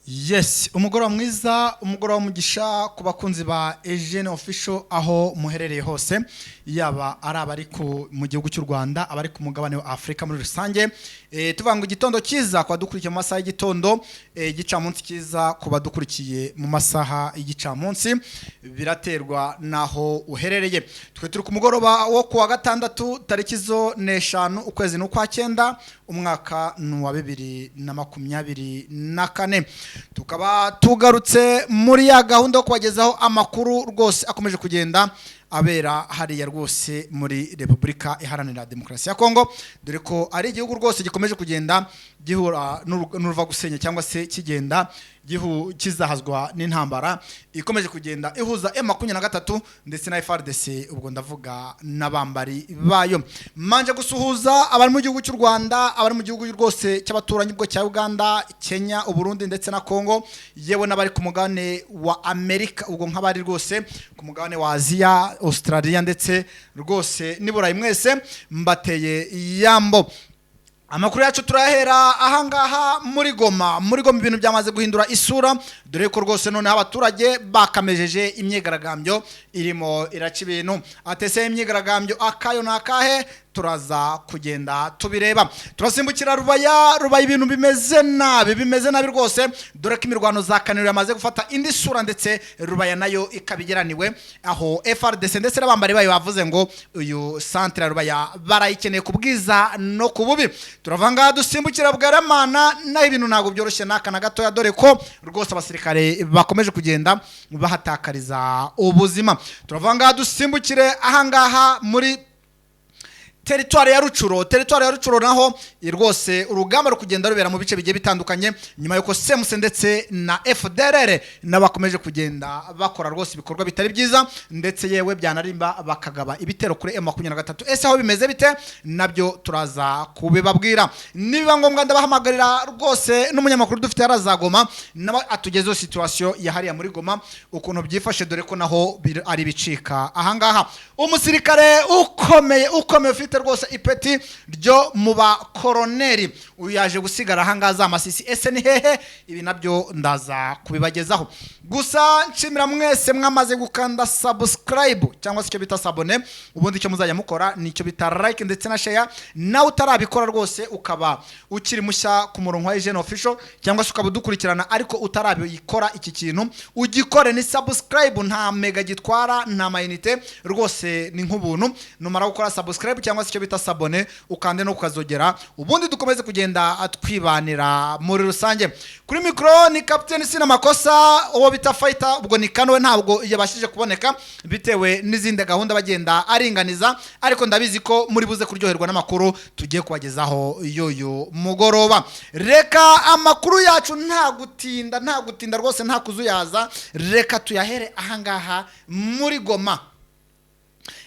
Yes, umugoroba mwiza, umugoroba w'umugisha ku bakunzi ba Eugene Official aho muherereye hose, yaba ari abari mu gihugu cy'u Rwanda, abari ku mugabane wa Afurika muri rusange. Tuvuga ngo igitondo cyiza ku badukurikiye mu masaha y'igitondo, igicamunsi cyiza ku badukurikiye mu masaha y'igicamunsi, biraterwa n'aho uherereye. Twe turi ku mugoroba wo kuwa gatandatu, tariki zo ni 5, ukwezi ni ukwa cyenda, umwaka ni uwa 2024. Tukaba tugarutse muri ya gahunda yo kubagezaho amakuru rwose akomeje kugenda abera hariya rwose muri Repubulika Iharanira Demokarasi ya Kongo, dore ko ari igihugu rwose gikomeje kugenda gihura n'uruva gusenya, cyangwa se kigenda kizahazwa n'intambara ikomeje kugenda ihuza M23 ndetse na FARDC, ubwo ndavuga n'abambari bayo. Manje gusuhuza abari mu gihugu cy'u Rwanda, abari mu gihugu rwose cy'abaturanyi, ubwo cya Uganda, Kenya, Uburundi ndetse na Kongo, yewe n'abari ku mugabane wa Amerika, ubwo nk'abari rwose ku mugabane wa Aziya, Australia ndetse rwose n'i Burayi, mwese mbateye yambo. Amakuru yacu turahera ahangaha muri Goma. Muri Goma ibintu byamaze guhindura isura, dore ko rwose noneho abaturage bakamejeje imyigaragambyo irimo iraca ibintu. Atese imyigaragambyo akayo ni akahe? Turaza kugenda tubireba. Turasimbukira Rubaya. Rubaya ibintu bimeze nabi, bimeze nabi rwose, dore ko imirwano za Kaniro yamaze gufata indi sura, ndetse Rubaya nayo ikaba igeraniwe, aho FARDC ndetse n'abambari bayo bavuze ngo uyu centre ya Rubaya barayikeneye ku bwiza no ku bubi. Turava ngaha dusimbukira Bwaramana, naho ibintu ntabwo byoroshye n'aka na gatoya, dore ko rwose abasirikare bakomeje kugenda bahatakariza ubuzima. Turava ngaha dusimbukire ahangaha muri teritwari ya Rucuro. Teritwari ya Rucuro naho rwose urugamba ruri kugenda rubera mu bice bigiye bitandukanye, nyuma y'uko CMC ndetse na FDLR n'abakomeje kugenda bakora rwose ibikorwa bitari byiza, ndetse yewe byanarimba bakagaba ibitero kuri M23. Ese aho bimeze bite? Nabyo turaza kubibabwira. Nibiba ngombwa ndabahamagarira rwose n'umunyamakuru dufite yarazagoma nawe atugezeho situation ya hariya muri Goma ukuntu byifashe, dore ko naho ari ibicika. Ahangaha umusirikare ukomeye ukomeye ufite rwose ipeti ryo mu bakoroneri, uyu yaje gusigara ahangaha za Masisi. Ese ni hehe? Ibi nabyo ndaza kubibagezaho. Gusa nshimira mwese mwamaze gukanda subscribe cyangwa se icyo bita s'abonner. Ubundi icyo muzajya mukora ni icyo bita like ndetse na share. Nawe utarabikora rwose, ukaba ukiri mushya ku murongo wa Eugene Official, cyangwa se ukaba udukurikirana ariko utarabikora, iki kintu ugikore. Ni subscribe, nta mega gitwara, nta mayinite, rwose ni nk'ubuntu. Numara gukora subscribe cyangwa se icyo bita s'abonner, ukande no kukazogera, ubundi dukomeze kugenda twibanira muri rusange. Kuri mikoro ni Captain Sina Makosa, uwo bita Fighter, ubwo ni Kano, we ntabwo yabashije kuboneka bitewe n'izindi gahunda bagenda aringaniza, ariko ndabizi ko muri buze kuryoherwa n'amakuru tugiye kubagezaho y'uyu mugoroba. Reka amakuru yacu nta gutinda, nta gutinda rwose, nta kuzuyaza, reka tuyahere ahangaha muri Goma.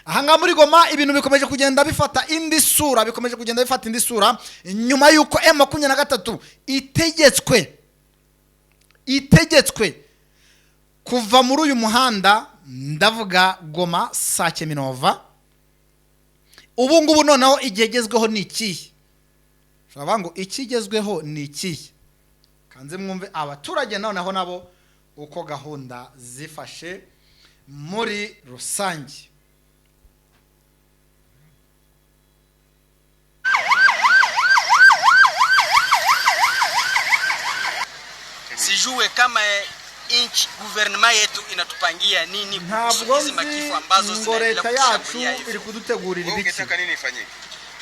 Ahangaha muri Goma ibintu bikomeje kugenda bifata indi sura, bikomeje kugenda bifata indi sura nyuma y'uko M23 itegetswe kuva muri uyu muhanda, ndavuga Goma Sake Minova. Ubu ngubu noneho igihe gezweho ni ikihe? Ushobora kuvuga ngo ikigezweho ni ikihe? Kanze mwumve abaturage noneho nabo uko gahunda zifashe muri rusange. Sijue kama inchi gouvernement yetu inatupangia nini kuhusu Ntabwo hizi nzi makifu ambazo ngo zinaendelea leta yacu kutushambulia hivi. iri kudutegurira Wewe ibiki. ungetaka nini ifanyike?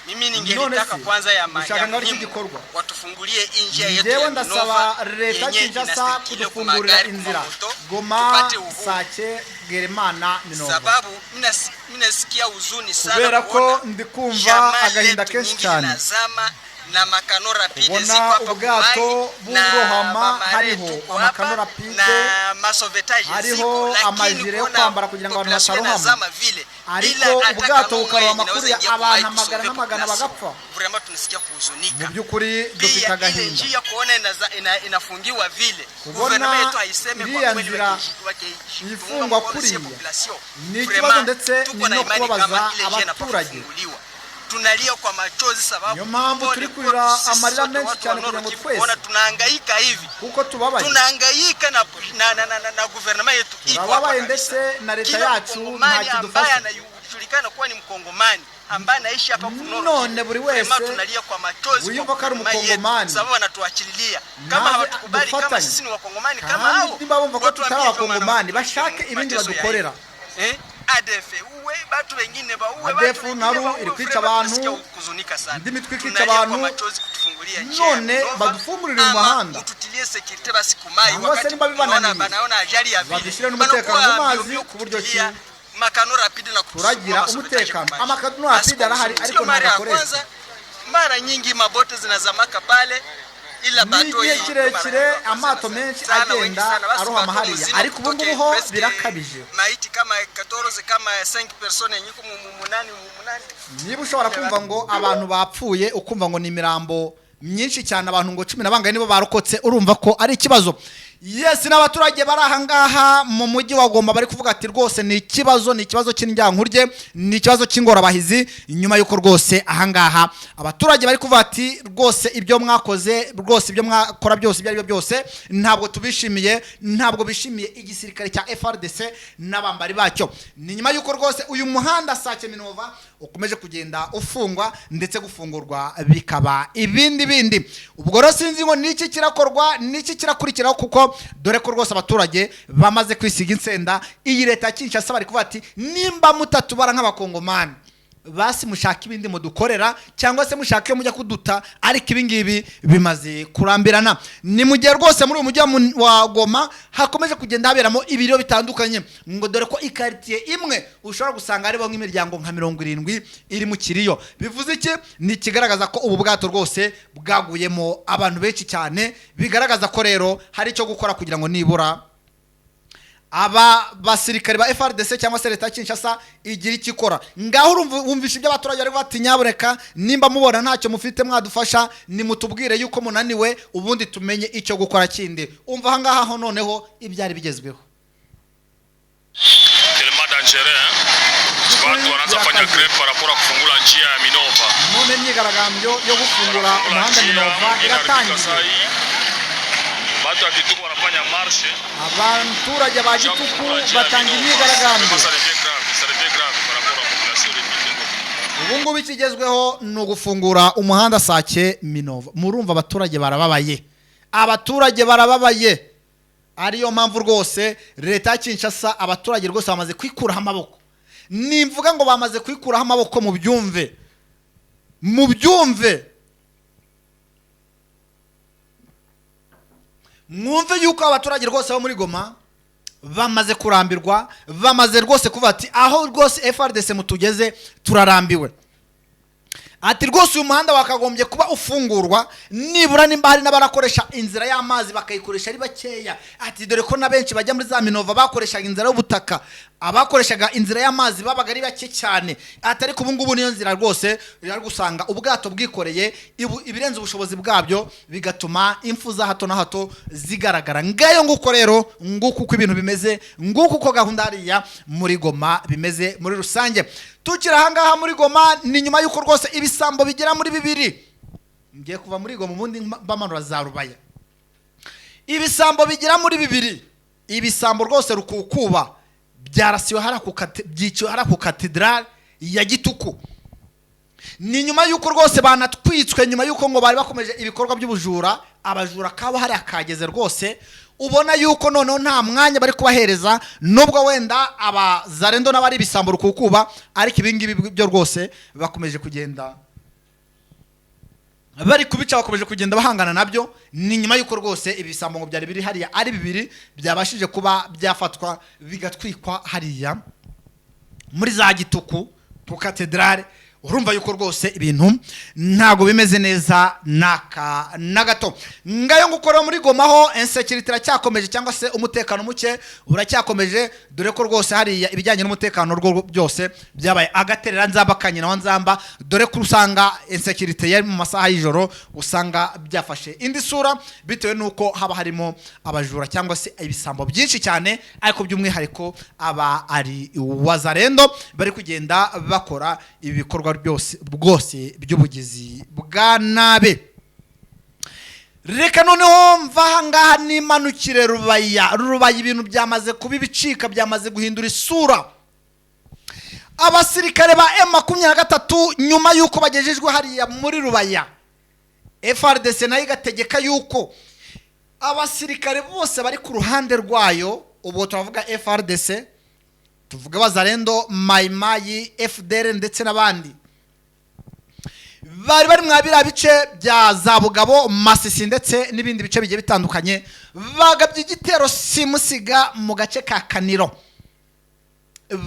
Mimi None ningelitaka se, kwanza ushaka ya ngo ari iki muhimu gikorwa? watufungulie injia yetu Njyewe ya ndasaba Minova leta yenye Kinshasa inasirikile kudufungurira kumagari inzira kumamoto Goma tupate uhuru, Sake Bweremana Minova, sababu minasikia huzuni sana kubera ko kuona ndi kumva jamaa agahinda letu kenshi nyingi cyane zinazama na makano rapide kubona ziko hapa ubwato kumai na burohama, mamare hariho tuko amakano hapa rapide, na masovetage hariho ziko, lakini amajire yo kuona kwambara kugira ngo abantu population batarohama, inazama vile ariko bila hata ubwato kano bukarohama mwenye kuriya inaweza ingia kumai abantu amagana kusauve n'amagana population. bagapfa. Vraiment tunasikia kuhuzunika. Mu by'ukuri dufite Pia ile agahinda njia kuona inafungiwa vile, kubona gouvernement yetu haiseme kwa iriya kweli nzira wakiunga ifungwa mkono sie kuriya population. ni Vraiment, ikibazo ndetse tuko ni na no imani kubabaza kama ile njia inapaswa abaturage. kufunguliwa. Tunalia kwa machozi sababu Niyo mpamvu pole turi kwetu kurira sisi amarira sote menshi watu cyane wa kugira Nord ngo Kivu, twese kuona tunahangaika hivi, kuko tubabaye, tunahangaika na guvernema yetu iko hapa turababaye kabisa. ndetse na leta Kila yacu mkongomani nta ambaye kidufasha. anajulikana kuwa ni mkongomani ambaye anaishi hapa ku Nord None Kivu, buri wese vraiment tunalia kwa machozi wiyumva kwa ko ari guvernema yetu, umukongomani, sababu wanatuachililia kama naze hawatukubali kama dufatanye. sisi ni wakongomani kama Kandi hao nimba bumva ko tutari watuambie ndio maana abakongomani, bashake mateso ibindi ya badukorera. hivi. ADF uwe batu wengine ba uwe ADF batu wengine naru ba uwe, iri kwica vraiment abantu, tunasikia kuzunika sana. indi mitwe ikica Tunalia kwa abantu, machozi kutufungulia njia ya none Minova, badufungurire ama umuhanda. mututilie security basi kumai Cyangwa se wakati nimba bibananiye, banaona ajali ya vile badushyire n'umutekano Banakuwa mu mazi mbio mbio ku buryo kututilia ki makano rapide na kutusukuma turagira masobetage umutekano. kumaji. Amakano Basi rapide arahari, kwa ariko sio mara ya ntabwo akoreshwa. kwanza, mara nyingi mabote zinazamaka pale ila bato N'igihe hii kirekire mara amato menshi sana, wengi agenda sana. Basi arohama bato hariya, mzima ariko ubu kutoke ngubu ho presque birakabije. maiti kama 14 kama 5 personnes nyiko mu munani mu munani. Niba ushobora kumva ngo abantu bapfuye, ukumva ngo ni imirambo myinshi cyane, abantu ngo cumi na bangahe nibo barokotse, urumva ko ari ikibazo. Yes, n'abaturage bari aha ngaha mu mujyi wa Goma bari kuvuga ati rwose ni ikibazo, ni ikibazo cy'indyankurye, ni ikibazo cy'ingorabahizi, nyuma y'uko rwose aha ngaha abaturage bari kuvuga ati rwose ibyo mwakoze, rwose ibyo mwakora byose, ibyo ari byo byose, ntabwo tubishimiye, ntabwo bishimiye igisirikare cya FARDC n'abambari bacyo. Ni nyuma y'uko rwose uyu muhanda Sake Minova ukomeje kugenda ufungwa, ndetse gufungurwa bikaba ibindi bindi. Ubwo rero sinzi ngo niki kirakorwa, niki kirakurikiraho, kuko dore ko rwose abaturage bamaze kwisiga insenda iyi leta ya Kinshasa. Bari kuvuga ati nimba mutatubara nk'abakongomani, basi mushaka ibindi mudukorera, cyangwa se mushaka iyo mujya kuduta, ariko ibi ngibi bimaze kurambirana. Ni mu gihe rwose muri uyu mujyi wa Goma hakomeje kugenda haberamo ibiro bitandukanye, ngo dore ko ikaritiye imwe ushobora gusanga hariho nk'imiryango nka 70 iri mu kiriyo. Bivuze iki? Ni ikigaragaza ko ubu bwato rwose bwaguyemo abantu benshi cyane, bigaragaza ko rero hari icyo gukora kugira ngo nibura aba basirikare ba FARDC cyangwa se leta ya Kinshasa igira icyo ikora. Ngaho urumva wumvisha ibyo abaturage bari bati nyaboneka, nimba mubona ntacyo mufite mwadufasha, nimutubwire yuko munaniwe, ubundi tumenye icyo gukora kindi. Umva aha ngaha ho noneho ibyari bigezweho. Tellement dangereux, hein? Watu wanaanza fanya grève par rapport à kufungula njia ya Minova. None imyigaragambyo yo gufungura Wanafungula umuhanda njia, Minova inaharibika iratangiye. saa hii. Watu wa Kituku wanafanya marche. Abaturage ba Njia Gituku kufungula njia ya batangiye Minova. imyigaragambyo. Vraiment, ça devient grave, ça devient grave par rapport à la population de ville de Goma. Ubu ngubu ikigezweho ni ugufungura umuhanda Sake Minova. Murumva abaturage barababaye, abaturage barababaye. Ariyo mpamvu rwose leta ya Kinshasa, abaturage rwose bamaze kwikuraho amaboko. Nimvuga ngo bamaze kwikuraho amaboko, mubyumve, mubyumve, mwumve yuko abaturage rwose bo muri Goma bamaze kurambirwa, bamaze rwose kuvuga ati aho rwose FARDC mutugeze turarambiwe. Ati rwose uyu muhanda wakagombye kuba ufungurwa, nibura nimba hari n'abarakoresha inzira y'amazi bakayikoresha ari bakeya. Ati dore ko na benshi bajya muri za Minova bakoreshaga inzira y'ubutaka, abakoreshaga inzira y'amazi babaga ari bake cyane. Ati ariko ubu ngubu niyo nzira rwose uri gusanga ubwato bwikoreye ibirenze ubushobozi bwabyo, bigatuma impfu za hato na hato zigaragara. Ngayo nguko rero, nguko uko ibintu bimeze, nguko uko gahunda hariya muri Goma bimeze muri rusange. Tukiri ahangaha muri Goma, ni nyuma y'uko rwose ibisambo bigera muri bibiri, ngiye kuva muri Goma ubundi bamanura za Rubaya, ibisambo bigera muri bibiri, ibisambo rwose rukukuba byarasiwe hariya ku byiciwe hariya ku katedrali ya Gituku. Ni nyuma y'uko rwose banatwitswe, nyuma y'uko ngo bari bakomeje ibikorwa by'ubujura. Abajura kaba hariya kageze rwose, ubona yuko noneho nta mwanya bari kubahereza, nubwo wenda abazarendo n'abari ibisambo rukukuba, ariko ibi ngibi byo rwose bakomeje kugenda bari kubica, bakomeje kugenda bahangana nabyo. Ni nyuma y'uko rwose ibisambo ngo byari biri hariya ari bibiri byabashije kuba byafatwa, bigatwikwa hariya muri za Gituku ku katedrale. Urumva yuko rwose ibintu ntabwo bimeze neza naka na gato. Ngayo nguko rero muri Goma ho insecurity iracyakomeje, cyangwa se umutekano muke uracyakomeje, dore ko rwose hariya ibijyanye n'umutekano rwo byose byabaye agaterera nzamba kanyina wa nzamba, dore ko usanga insecurity yari mu masaha y'ijoro usanga byafashe indi sura, bitewe n'uko haba harimo abajura cyangwa se ibisambo byinshi cyane, ariko by'umwihariko aba ari wazarendo bari kugenda bakora ibikorwa. byose bwose by'ubugizi bwa nabi. Reka noneho mva ahangaha nimanukire Rubaya. Rubaya ibintu byamaze kuba ibicika, byamaze guhindura isura. Abasirikare ba M23 nyuma y'uko bagejejwe hariya muri Rubaya, FARDC nayo igategeka yuko abasirikare bose bari ku ruhande rwayo, ubwo turavuga FARDC, tuvuga Bazarendo, Mayimayi, FDLR ndetse n'abandi bari mwa biriya bice bya za Bugabo, Masisi ndetse n'ibindi bice bigiye bitandukanye, bagabye igitero simusiga mu gace ka Kaniro.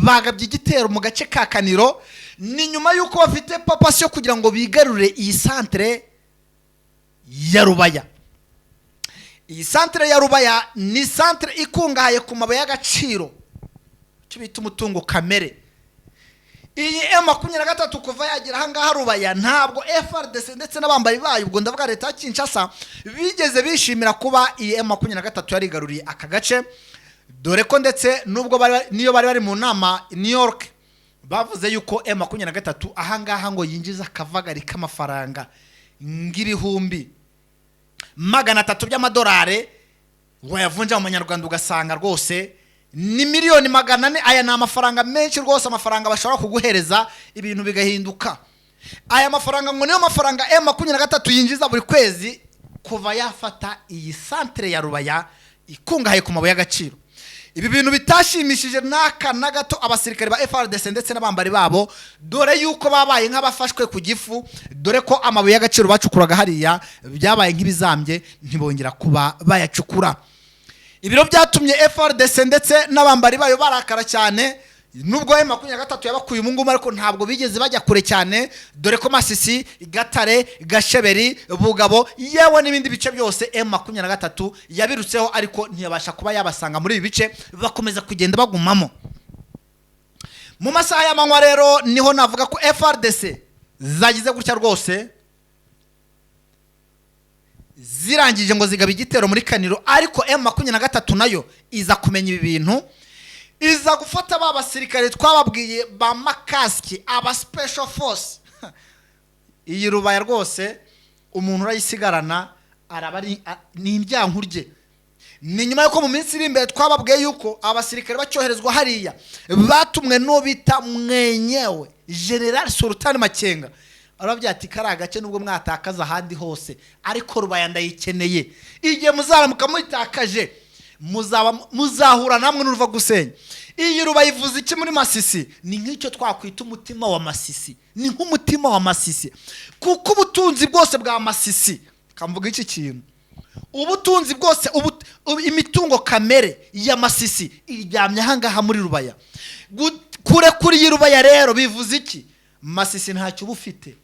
Bagabye igitero mu gace ka Kaniro ni nyuma y'uko bafite purpose yo kugira ngo bigarure iyi santere ya Rubaya. Iyi santere ya Rubaya ni santere ikungahaye ku mabuye y'agaciro, icyo bita umutungo kamere. Iyi M23 kuva yagera ahangaha Rubaya, ntabwo FARDC ndetse n'abambari bayo, ubwo ndavuga leta ya Kinshasa, bigeze bishimira kuba iyi M23 yarigaruriye aka gace, dore ko ndetse nubwo bari niyo bari mu nama i New York, bavuze yuko M23 ahangaha ngo yinjiza akavagari k'amafaranga ng'300,000 by'amadolari, wayavunja mu manyarwanda ugasanga rwose ni miliyoni 400. Aya ni amafaranga menshi rwose, amafaranga bashobora kuguhereza ibintu bigahinduka. Aya mafaranga ngo niyo mafaranga M23 yinjiza buri kwezi kuva yafata iyi santere ya Rubaya ikungahaye ku mabuye y'agaciro. Ibi bintu bitashimishije n'aka na gato abasirikare ba FARDC ndetse n'abambari babo, dore yuko babaye nk'abafashwe ku gifu, dore ko amabuye y'agaciro bacukuraga hariya byabaye nk'ibizambye, ntibongera kuba bayacukura. Ibiro byatumye FARDC ndetse n'abambari bayo barakara cyane. Nubwo M23 yabakuye ubu ngubu, ariko ntabwo bigeze bajya kure cyane, dore ko Masisi, Gatare, Gasheberi, Bugabo yewe n'ibindi bice byose M23 yabirutseho, ariko ntiyabasha kuba yabasanga muri ibi bice, bakomeza kugenda bagumamo. Mu masaha y'amanywa rero niho navuga ko FARDC zagize gutya rwose, zirangije ngo zigaba igitero muri Kaniro, ariko M23 nayo iza kumenya ibi bintu, iza gufata ba basirikare twababwiye ba makasiki, aba special force. Iyi Rubaya rwose umuntu urayisigarana araba ari ni indyankurye. Ni nyuma y'uko mu minsi iri imbere twababwiye yuko abasirikare bacyoherezwa hariya batumwe n'uwo bita mwenyewe General Sultan Makenga. Arababwira ati: "Kari agace nubwo mwatakaza ahandi hose, ariko Rubaya ndayikeneye. Igihe muzaramuka muyitakaje, muzaba muzahura namwe n'uruva gusenya." Iyi Rubaya ivuze iki muri Masisi? Ni nk'icyo twakwita umutima wa Masisi, ni nk'umutima wa Masisi, kuko ubutunzi bwose bwa Masisi, kamvuga iki kintu, ubutunzi bwose, imitungo kamere ya Masisi iryamye ahangaha muri Rubaya. Kure kuri iyi Rubaya rero bivuze iki? Masisi ntacyo uba ufite,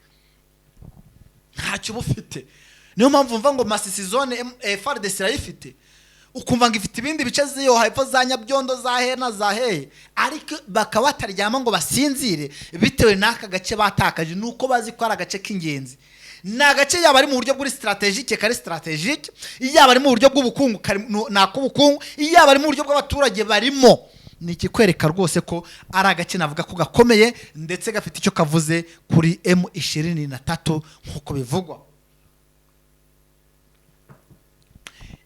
ntacyo uba ufite. Niyo mpamvu mva ngo Masisi zone FARDC irayifite, ukumva ngo ifite ibindi bice z'iyo hepfo za Nyabyondo, za hehe na za hehe, ariko bakaba bataryama ngo basinzire bitewe n'aka gace batakaje. Ni uko bazi ko ari agace k'ingenzi, ni agace yaba ari mu buryo bw'uri stratégique, kari stratégique, yaba ari mu buryo bw'ubukungu, ni ak'ubukungu, yaba ari mu buryo bw'abaturage barimo. Ni ikikwereka rwose ko ari agace navuga ko gakomeye ndetse gafite icyo kavuze kuri M23 nk'uko bivugwa.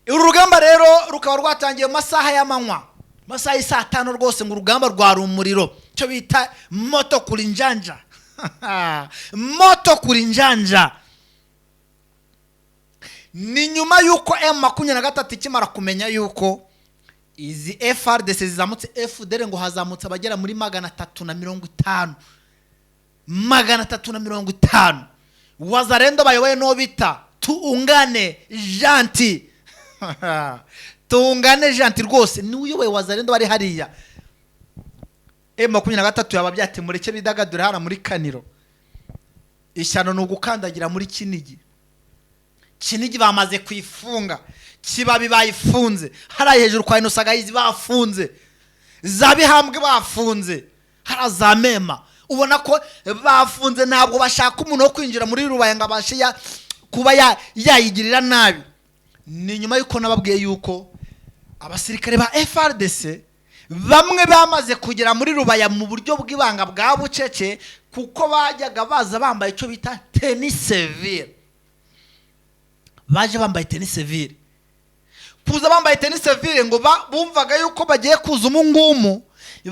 Uru rugamba rero rukaba rwatangiye mu masaha y'amanywa, masaha y'isaa tanu rwose, ngo urugamba rwari umuriro, icyo bita moto kuri njanja, moto kuri njanja. Ni nyuma y'uko M23 ikimara kumenya y'uko izi FARDC zizamutse FDLR, ngo hazamutse abagera muri 350, 350 Wazarendo bayoboye n'uwo bita Tuungane Janti. Tuungane Janti rwose niwe uyoboye Wazarendo bari hariya. M23 yaba byati: "Mureke bidagadure hano muri Kaniro." Ishyano ni ugukandagira muri Kinigi. Kinigi bamaze kuyifunga, Kibabi bayifunze, hariya hejuru kwa Inosagayizi bafunze, za Bihambwe bafunze, hariya za Mema ubona ko bafunze. Ntabwo bashaka umuntu wo kwinjira muri Rubaya ngo abashe kuba yayigirira nabi. Ni nyuma y'uko nababwiye yuko abasirikare ba FARDC Bamwe bamaze kugera muri Rubaya mu buryo bw'ibanga bwa bucece, kuko bajyaga baza bambaye icyo bita tenue civile. Baje bambaye tenue civile. Kuza bambaye tenue civile, ngo bumvaga yuko bagiye kuza umungumu,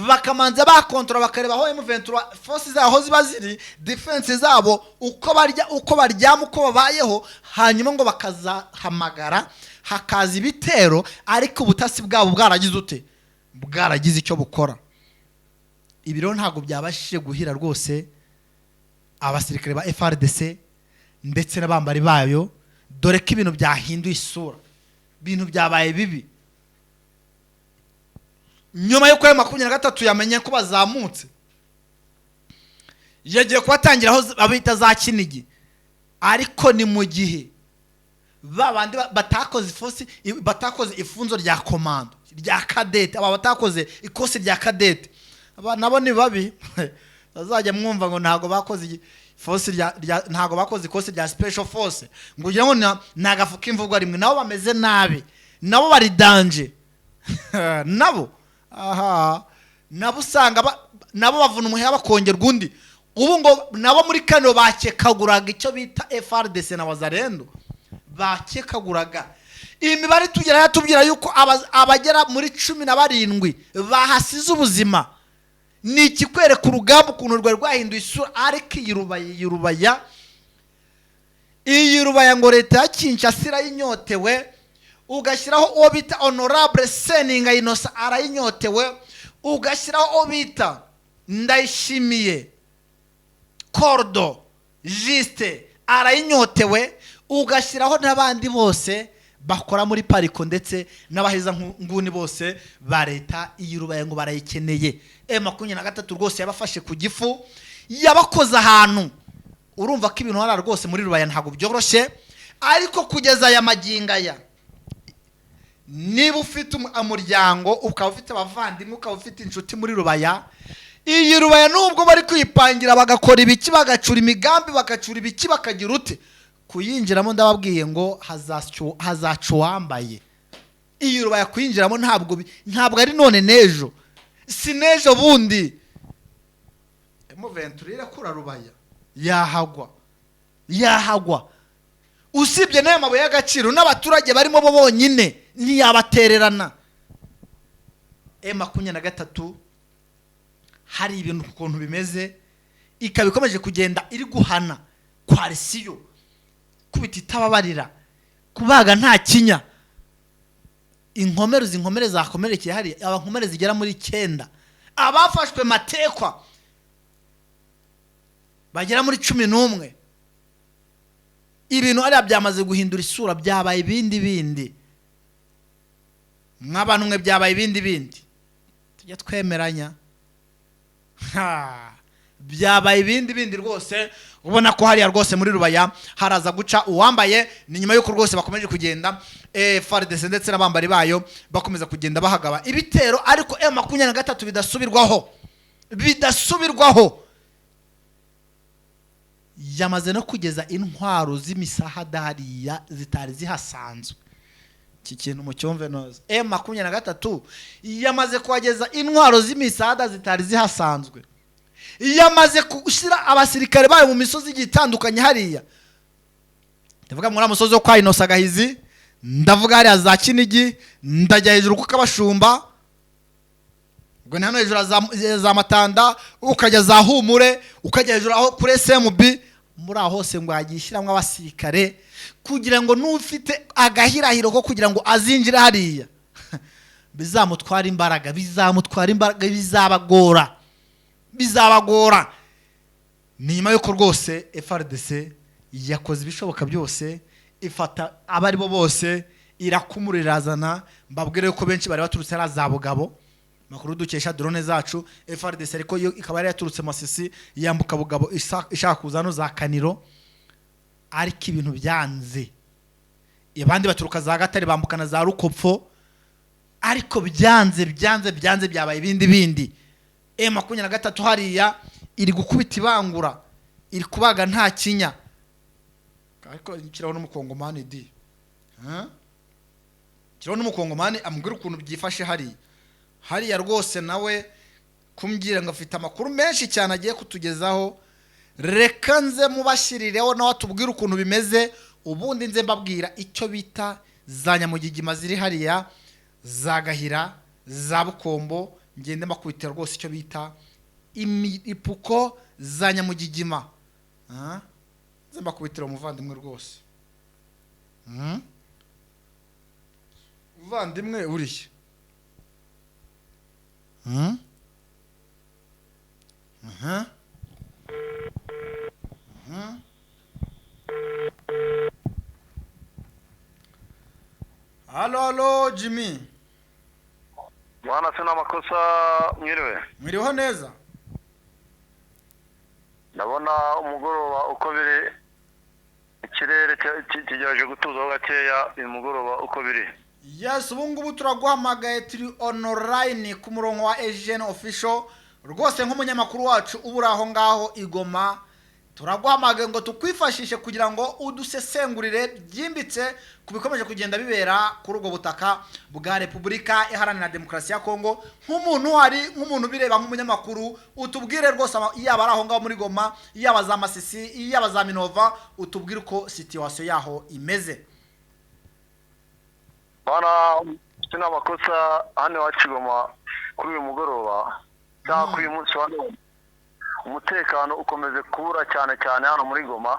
bakamanza bakontora, bakareba aho M23 force zaho ziba ziri, defense zabo, uko barya, uko baryama, uko babayeho, hanyuma ngo bakazahamagara hakaza ibitero, ariko ubutasi bwabo bwaragize ute? Bwaragize icyo bukora. Ibi rero ntabwo byabashije guhira rwose abasirikare ba FARDC ndetse n'abambari bayo, dore ko ibintu byahinduye isura, ibintu byabaye bibi nyuma y'uko ayo 23 yamenye ko bazamutse, yagiye kubatangira aho abita za Kinigi. Ariko ni mu gihe ba bandi batakoze ifosi, batakoze ifunzo rya commando, rya cadet, aba batakoze ikosi rya cadet, aba nabo ni babi. Bazajya mwumva ngo ntabwo bakoze force ntabwo bakoze ikosi rya special force, ngo ugire ngo ni agafu k'imvugo rimwe. Nabo bameze nabi, nabo bari danger nabo. Aha nabo usanga nabo bavuna umuheha bakongerwa undi. Ubu ngo nabo muri kano bakekaguraga icyo bita FARDC na Wazalendo, bakekaguraga. Imibare tugera yatubwira yuko abagera muri 17 bahasize ubuzima. Ni ikikwereka urugamba ukuntu rwari rwahinduye isura. Ariko iyi Rubaya ngo leta ya Kinshasa irayinyotewe, ugashyiraho uwo bita Honorable Seninga Innocent arayinyotewe, ugashyiraho uwo bita Ndayishimiye Kordo Jisite arayinyotewe, ugashyiraho n'abandi bose bakora muri pariko ndetse n'abaheza nguni bose ba leta. Iyi Rubaya ngo barayikeneye. M23 rwose yabafashe ku gifu, yabakoze ahantu. Urumva ko ibintu hariya rwose muri Rubaya ntabwo byoroshye. Ariko kugeza aya magingo aya, niba ufite umuryango, ukaba ufite abavandimwe, ukaba ufite inshuti muri Rubaya, iyi Rubaya nubwo bari kwipangira, bagakora ibiki, bagacura imigambi, bagacura ibiki, bakagira ute, kuyinjiramo ndababwiye ngo hazaca uwambaye. Iyi Rubaya kuyinjiramo ntabwo ari none n'ejo, si n'ejo bundi. M23 irakura Rubaya, yahagwa, yahagwa. Usibye n'ayo mabuye y'agaciro, n'abaturage barimo bo bonyine ntiyabatererana. M23 hari ibintu ukuntu bimeze, ikaba ikomeje kugenda iri guhana coalition, kubita itababarira, kubaga nta kinya. Inkomere, izi nkomere zakomerekeye hariya, aba nkomere zigera muri icyenda, abafashwe matekwa bagera muri 11. Ibintu hariya byamaze guhindura isura, byabaye ibindi bindi. Mw'abantu mwe, byabaye ibindi bindi, tujya twemeranya. Ha, byabaye ibindi bindi rwose. Ubona ko hariya rwose muri Rubaya haraza guca uwambaye. Ni nyuma y'uko rwose bakomeje kugenda, FARDC ndetse n'abambari bayo bakomeza kugenda bahagaba ibitero, ariko M23 bidasubirwaho, bidasubirwaho, yamaze no kugeza intwaro z'imisahada hariya zitari zihasanzwe. Iki kintu mucyumve neza: M23 yamaze kuhageza intwaro z'imisada zitari zihasanzwe, yamaze gushyira abasirikare bayo mu misozi igiye itandukanye hariya. Ndavuga muri musozi wo kwa Inosa Gahizi, ndavuga hariya za Kinigi, ndajya hejuru kuko abashumba ubwo ni hano hejuru za Matanda, ukajya za Humure, ukajya hejuru aho kuri SMB. Muri aho hose ngo yagiye ishyiramo abasirikare kugira ngo n'ufite agahirahiro ko kugira ngo azinjire hariya bizamutwara imbaraga, bizamutwara imbaraga, bizabagora, bizabagora. Ni nyuma y'uko rwose FARDC yakoze ibishoboka byose, ifata abo ari bo bose, irakumura, irazana. Mbabwire ko benshi bari baturutse ari za Bugabo, makuru dukesha drone zacu. FARDC ariko yo ikaba yari yaturutse Masisi, yambuka Bugabo, ishaka kuza hano za Kaniro, ariko ibintu byanze. Abandi baturuka za Gatare, bambukana za Rukopfo, ariko byanze, byanze, byanze, byabaye ibindi bindi. M23 hariya iri gukubita ibangura, iri kubaga nta kinya. Ariko kiraho n'umukongomani di. Huh? Kiraho n'umukongomani amubwira ukuntu byifashe hariya. Hariya rwose nawe kumbwira ngo afite amakuru menshi cyane agiye kutugezaho. Reka nze mubashyirireho nawe atubwire ukuntu bimeze, ubundi nze mbabwira icyo bita za nyamugigima ziri hariya za Gahira, za Bukombo. Ngende mbakubitira rwose icyo bita ipuko za nyamugigima. Ah, nze mbakubitira umuvandimwe rwose. Umuvandimwe uriya. Aha. Halo, halo, Jimmy. Bwana, sina makosa, mwiriwe. Mwiriho neza. Ndabona umugoroba uko biri, ikirere kigerageje gutuzaho gakeya uyu mugoroba uko biri. Yes, ubu ngubu turaguhamagaye, turi online ku murongo wa Eugene Official rwose. Nk'umunyamakuru wacu uba uri aho ngaho i Goma, turaguhamagaye ngo tukwifashishe kugira ngo udusesengurire byimbitse ku bikomeje kugenda bibera kuri ubwo butaka bwa Repubulika Iharanira Demokarasi ya Kongo. Nk'umuntu uhari, nk'umuntu ubireba, nk'umunyamakuru, utubwire rwose yaba ari aho ngaho muri Goma, yaba za Masisi, yaba za Minova, utubwire uko situation yaho imeze. Bwana, sina makosa, hano iwacu i Goma kuri uyu mugoroba cyangwa kuri uyu munsi wa none, umutekano ukomeje kubura cyane cyane hano muri Goma.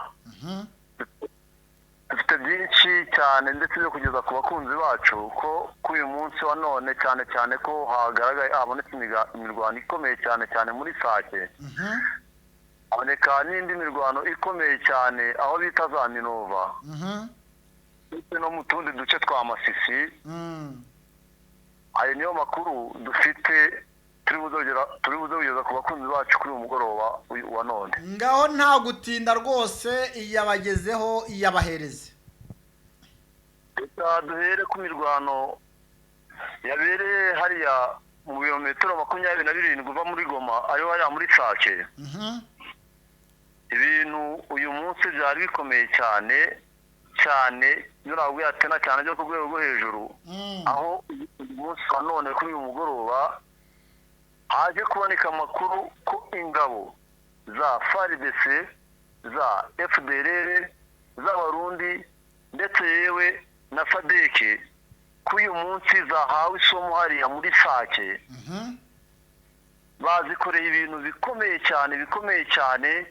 Dufite byinshi cyane ndetse byo kugeza ku bakunzi bacu ko kuri uyu munsi wa none, cyane cyane ko hagaragaye, habonetse imirwano ikomeye cyane cyane muri Sake, haboneka n'indi mirwano ikomeye cyane aho bita za Minova ndetse no mu tundi duce twa Masisi. Ayo niyo makuru dufite turi buze kugeza ku bakunzi bacu kuri uyu mugoroba wa none. Ngaho nta gutinda rwose, iyabagezeho, iyabahereze. Reka duhere ku mirwano yabereye hariya mu birometero 27 uva muri Goma, ariho hariya muri Sake. Ibintu uyu munsi byari bikomeye cyane cyane, ntabwo yatena cyane byo ku rwego rwo hejuru, aho uyu munsi wa none kuri uyu mugoroba haje kuboneka amakuru ko ingabo za FARDC, za FDLR, z'Abarundi ndetse yewe na SADC ko uyu munsi zahawe isomo hariya muri Sake. Bazikoreye ibintu bikomeye cyane, bikomeye cyane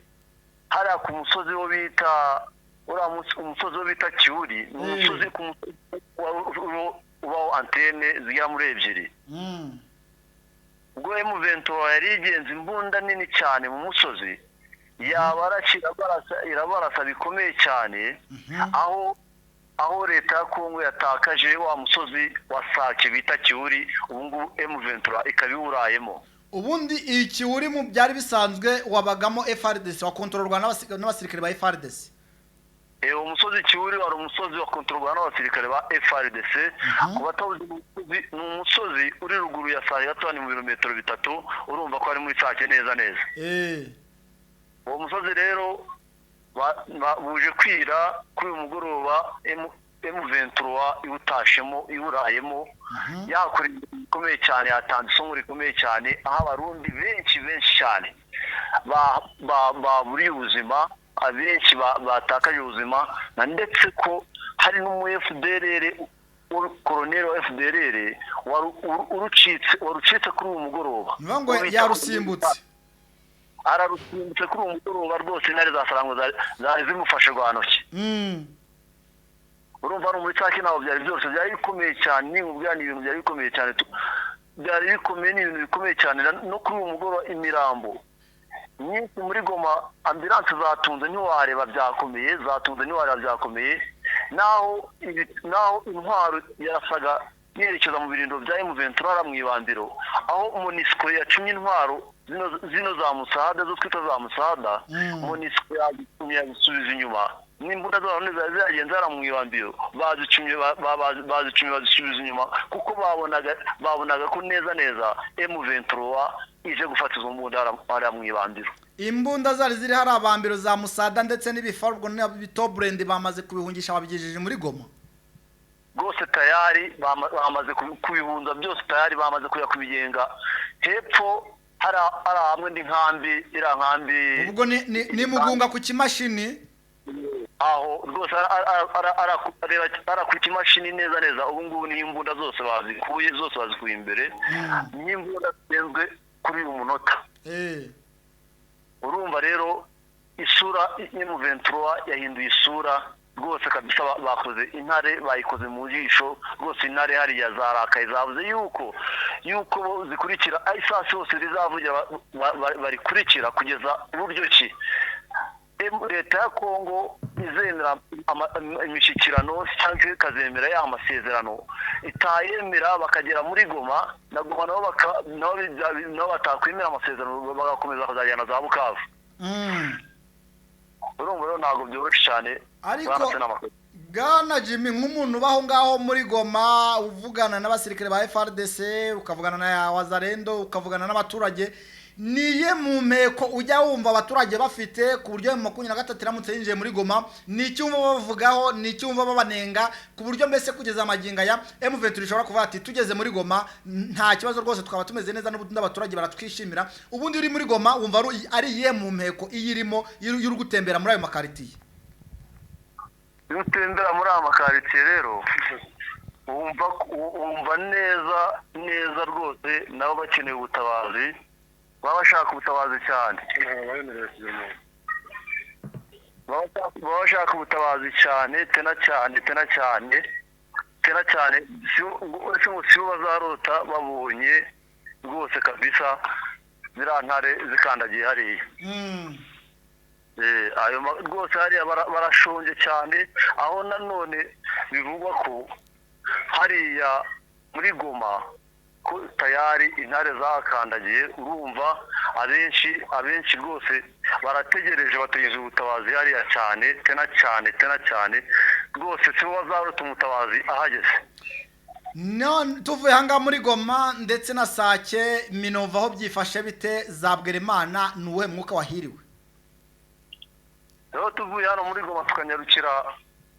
hariya ku musozi wo bita uriya umusozi wo bita Kiwuri. Ni umusozi ku musozi ubaho antene zigera muri ebyiri. Ubwo M23 yari igenza imbunda nini cyane mu musozi, yabarashe irabarasa, irabarasa bikomeye cyane, aho leta ya Kongo yatakaje wa musozi wa Sake bita Kiwuri, ubu ngubu M23 ikaba iwurayemo. Ubundi iki uri mu byari bisanzwe wabagamo FARDC, wakontororwa n'abasirikare ba FARDC. Uwo musozi Kiwuri wari umusozi wa kontororwa n'abasirikare ba FARDC. Ku batawuzi, ni umusozi uri ruguru ya Sake gato, ni mu birometero 3, urumva ko ari muri Sake neza neza. Uwo musozi rero buje kwira kuri uyu mugoroba M23 iwutashemo, iwurayemo, yakora ibintu bikomeye cyane, yatanze isomo rikomeye cyane, aho Abarundi benshi benshi cyane baburiye ubuzima, abenshi batakaje ubuzima, na ndetse ko hari n'umu FDLR, koroneri wa FDLR warucitse kuri uyu mugoroba. Ni ngo yarusimbutse. Ararusimbutse kuri uwo mugoroba rwose, intare za Sarangwe zari zimufashe rwa ntoki. Urumva no muri Sake ntabwo byari byose, byari bikomeye cyane. Ni ibintu byari bikomeye cyane, byari bikomeye, ni ibintu bikomeye cyane. No kuri uwo mugoroba imirambo nyinshi muri Goma, ambulance zatunze ntiwareba, byakomeye, zatunze ntiwareba, byakomeye. Naho intwaro yarasaga yerekeza mu birindiro bya M23 mu ibambiro, aho MONUSCO yacumye intwaro zino za musada, zo twita za musada, MONUSCO yazicumye yazisubiza inyuma, n'imbunda z'abantu zari zagenze hariya mu ibambiro, bazicumye bazicumye bazisubiza inyuma, kuko babonaga ko neza neza M23 ije gufata izo mbunda hariya mu ibambiro. Imbunda zari ziri hari abambiro za musada ndetse n'ibifaru n'ibitoburendi bamaze kubihungisha, babigejeje muri Goma. Rwose tayari bamaze kubihunza byose, tayari bamaze kujya kubigenga hepfo. Hari hamwe n'inkambi, iriya nkambi. Ubwo ni Mugunga ku kimashini. Aho rwose ara ku kimashini neza neza. Ubu ngubu niyo imbunda zose bazikuye, zose bazikuye imbere, niyo imbunda zigenzwe kuri uyu munota. Urumva rero isura M23 yahinduye isura rwose kabisa. Bakoze intare, bayikoze mu jisho rwose. Intare hariya zarakaye, zavuze yuko bo zikurikira isasu yose rizavugira, barikurikira kugeza buryo ki leta ya Kongo izemera imishyikirano cyangwa ikazemera ya masezerano. Itayemera bakagera muri Goma na Goma nabo nabo batakwemera amasezerano, bagakomeza bakazajyana za Bukavu. Urumva rero ntabwo byoroshye cyane. Ariko Bwana Senama. Bwana Jimmy, nk'umuntu ubaho ngaho muri Goma, uvugana n'abasirikare ba FARDC, ukavugana na Wazalendo, ukavugana n'abaturage, niye mu mpeko ujya wumva abaturage bafite ku buryo M23 iramutse yinjiye muri Goma, ni icyo wumva bavugaho, ni icyo wumva babanenga, ku buryo mbese kugeza amagingo aya M23 ishobora kuvuga ati tugeze muri Goma nta kibazo rwose, twaba tumeze neza n'ubundi abaturage baratwishimira? Ubundi uri muri Goma wumva ari iyihe mu mpeko iyo irimo, iyo uri gutembera muri ayo makaritiye? Iyo utembera muri aya makaritsiye rero, wumva neza neza rwose nabo bakeneye ubutabazi, baba bashaka ubutabazi cyane, baba bashaka ubutabazi cyane, tena cyane, tena cyane, tena cyane. Si ngo si bo bazarota babonye rwose kabisa ziriya ntare zikandagiye hariya. Ayo rwose hariya barashonje cyane. Aho nanone bivugwa ko hariya muri Goma ko tayari intare zakandagiye. Urumva abenshi rwose barategereje, bategereje ubutabazi hariya cyane, tena cyane, tena cyane rwose. Si bo bazarota umutabazi ahageze. None tuvuye ahangaha muri Goma ndetse na Sake, Minova aho byifashe bite? Za Bwerimana ni uwuhe mwuka wahiriwe? Rero tuvuye hano muri Goma tukanyarukira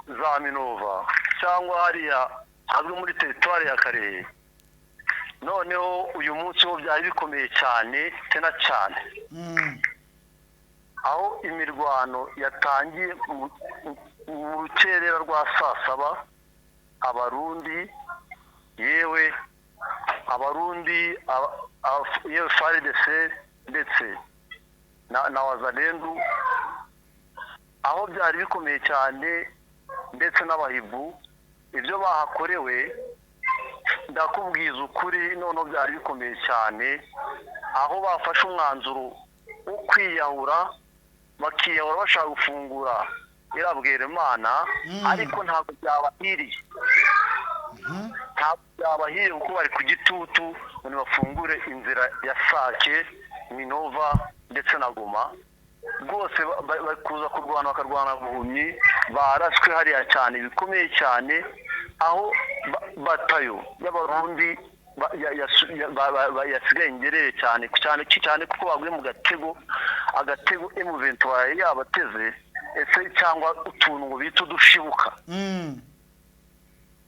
za Minova cyangwa hariya hazwi muri teritwari ya Karehe, noneho uyu munsi wo byari bikomeye cyane, tena cyane, aho imirwano yatangiye mu rukerera rwa saa saba. Abarundi, yewe Abarundi, yewe FARDC ndetse na Wazalendu, aho byari bikomeye cyane, ndetse n'Abahibu, ibyo bahakorewe ndakubwiza ukuri, noneho byari bikomeye cyane, aho bafashe umwanzuro wo kwiyahura, bakiyahura bashaka gufungura irabwira Imana. Ariko ntabwo byabahiriye, ntabwo byabahiriye, kuko bari ku gitutu ngo nibafungure inzira ya Sake, Minova ndetse na Goma. Rwose bari kuza kurwana, bakarwana buhumyi. Baraswe hariya cyane bikomeye cyane, aho batayo y'Abarundi yasigaye ingerere cyane cyane cyane, kuko baguye mu gatego, agatego M23 yari yabateze ese cyangwa utuntu ngo bita udushibuka.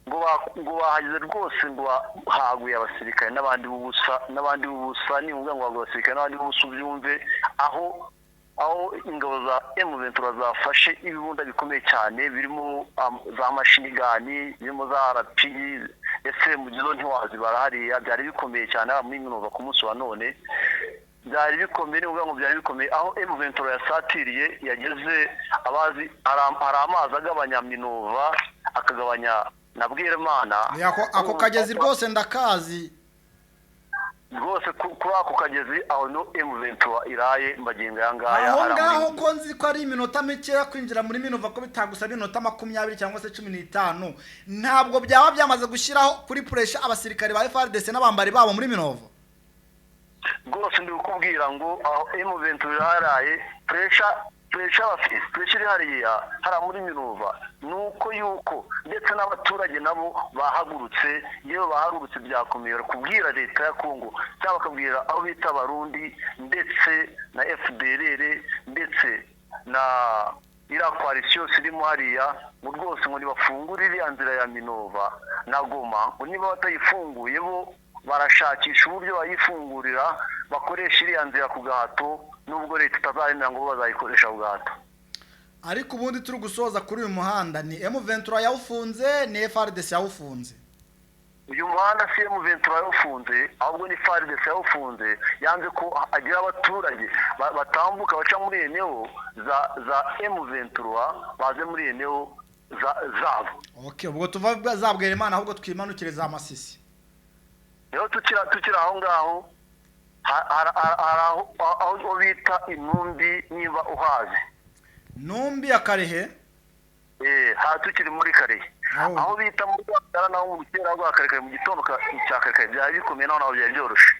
Ngo bahageze rwose, ngo haguye abasirikare n'abandi b'ubusa, n'abandi b'ubusa. Nivuga ngo haguye abasirikare n'abandi b'ubusa, ubyumve. Aho ingabo za M23 zafashe ibibunda bikomeye cyane, birimo za machine gun, birimo za RPG, ese mu gizo ntiwazibara. Hariya byari bikomeye cyane, haba muri Minova ku munsi wa none byari bikomeye. Nivuga ngo byari bikomeye, aho M23 yasatiriye, yageze abazi hari amazi agabanya Minova, akagabanya na Bweramana. Ni ako kagezi rwose ndakazi. Rwose kuri ako kagezi aho no M23 iraye magingo aya ngaya. Aho Hariya ngaho ko nzi ko ari iminota mikeya kwinjira muri Minova, ko bitagusaba iminota 20 cyangwa se 15, ntabwo byaba byamaze gushyiraho kuri pressure abasirikare ba FARDC n'abambari babo muri Minova? Rwose ndi kukubwira ngo aho M23 iraharaye, pressure iri hariya, hariya muri Minova, ni uko yuko ndetse n'abaturage nabo bahagurutse. Iyo bahagurutse byakomeye, kubwira leta ya Kongo cyangwa bakabwira aho bita Abarundi ndetse na FDLR ndetse na Iriya coalition yose irimo hariya, ngo rwose ngo nibafungure iriya nzira ya Minova na Goma, ngo niba batayifunguye bo barashakisha uburyo bayifungurira, bakoresha iriya nzira ku gahato, nubwo leta itazayemera, ngo bo bazayikoresha ku gahato. Ariko ubundi turi gusoza, kuri uyu muhanda ni M23 yawufunze, ni FARDC yawufunze? Uyu muhanda si M23 yawufunze, ahubwo ni FARDC yawufunze. Yanze ko agira abaturage batambuka baca muri eneo za M23 baze muri eneo zabo. Okay, ubwo tuva za Bweramana, ahubwo twimanukire za Masisi. Rero tukiri aho ngaho, hari aho bita Intumbi, niba uhazi. Numbi ya Karehe? Eh, ha, tukiri muri Karehe. Aho. Aho bita mu Rwanda naho mu rukera rwa Karekare, mu gitondo cya Karekare byari bikomeye, naho byari byoroshe.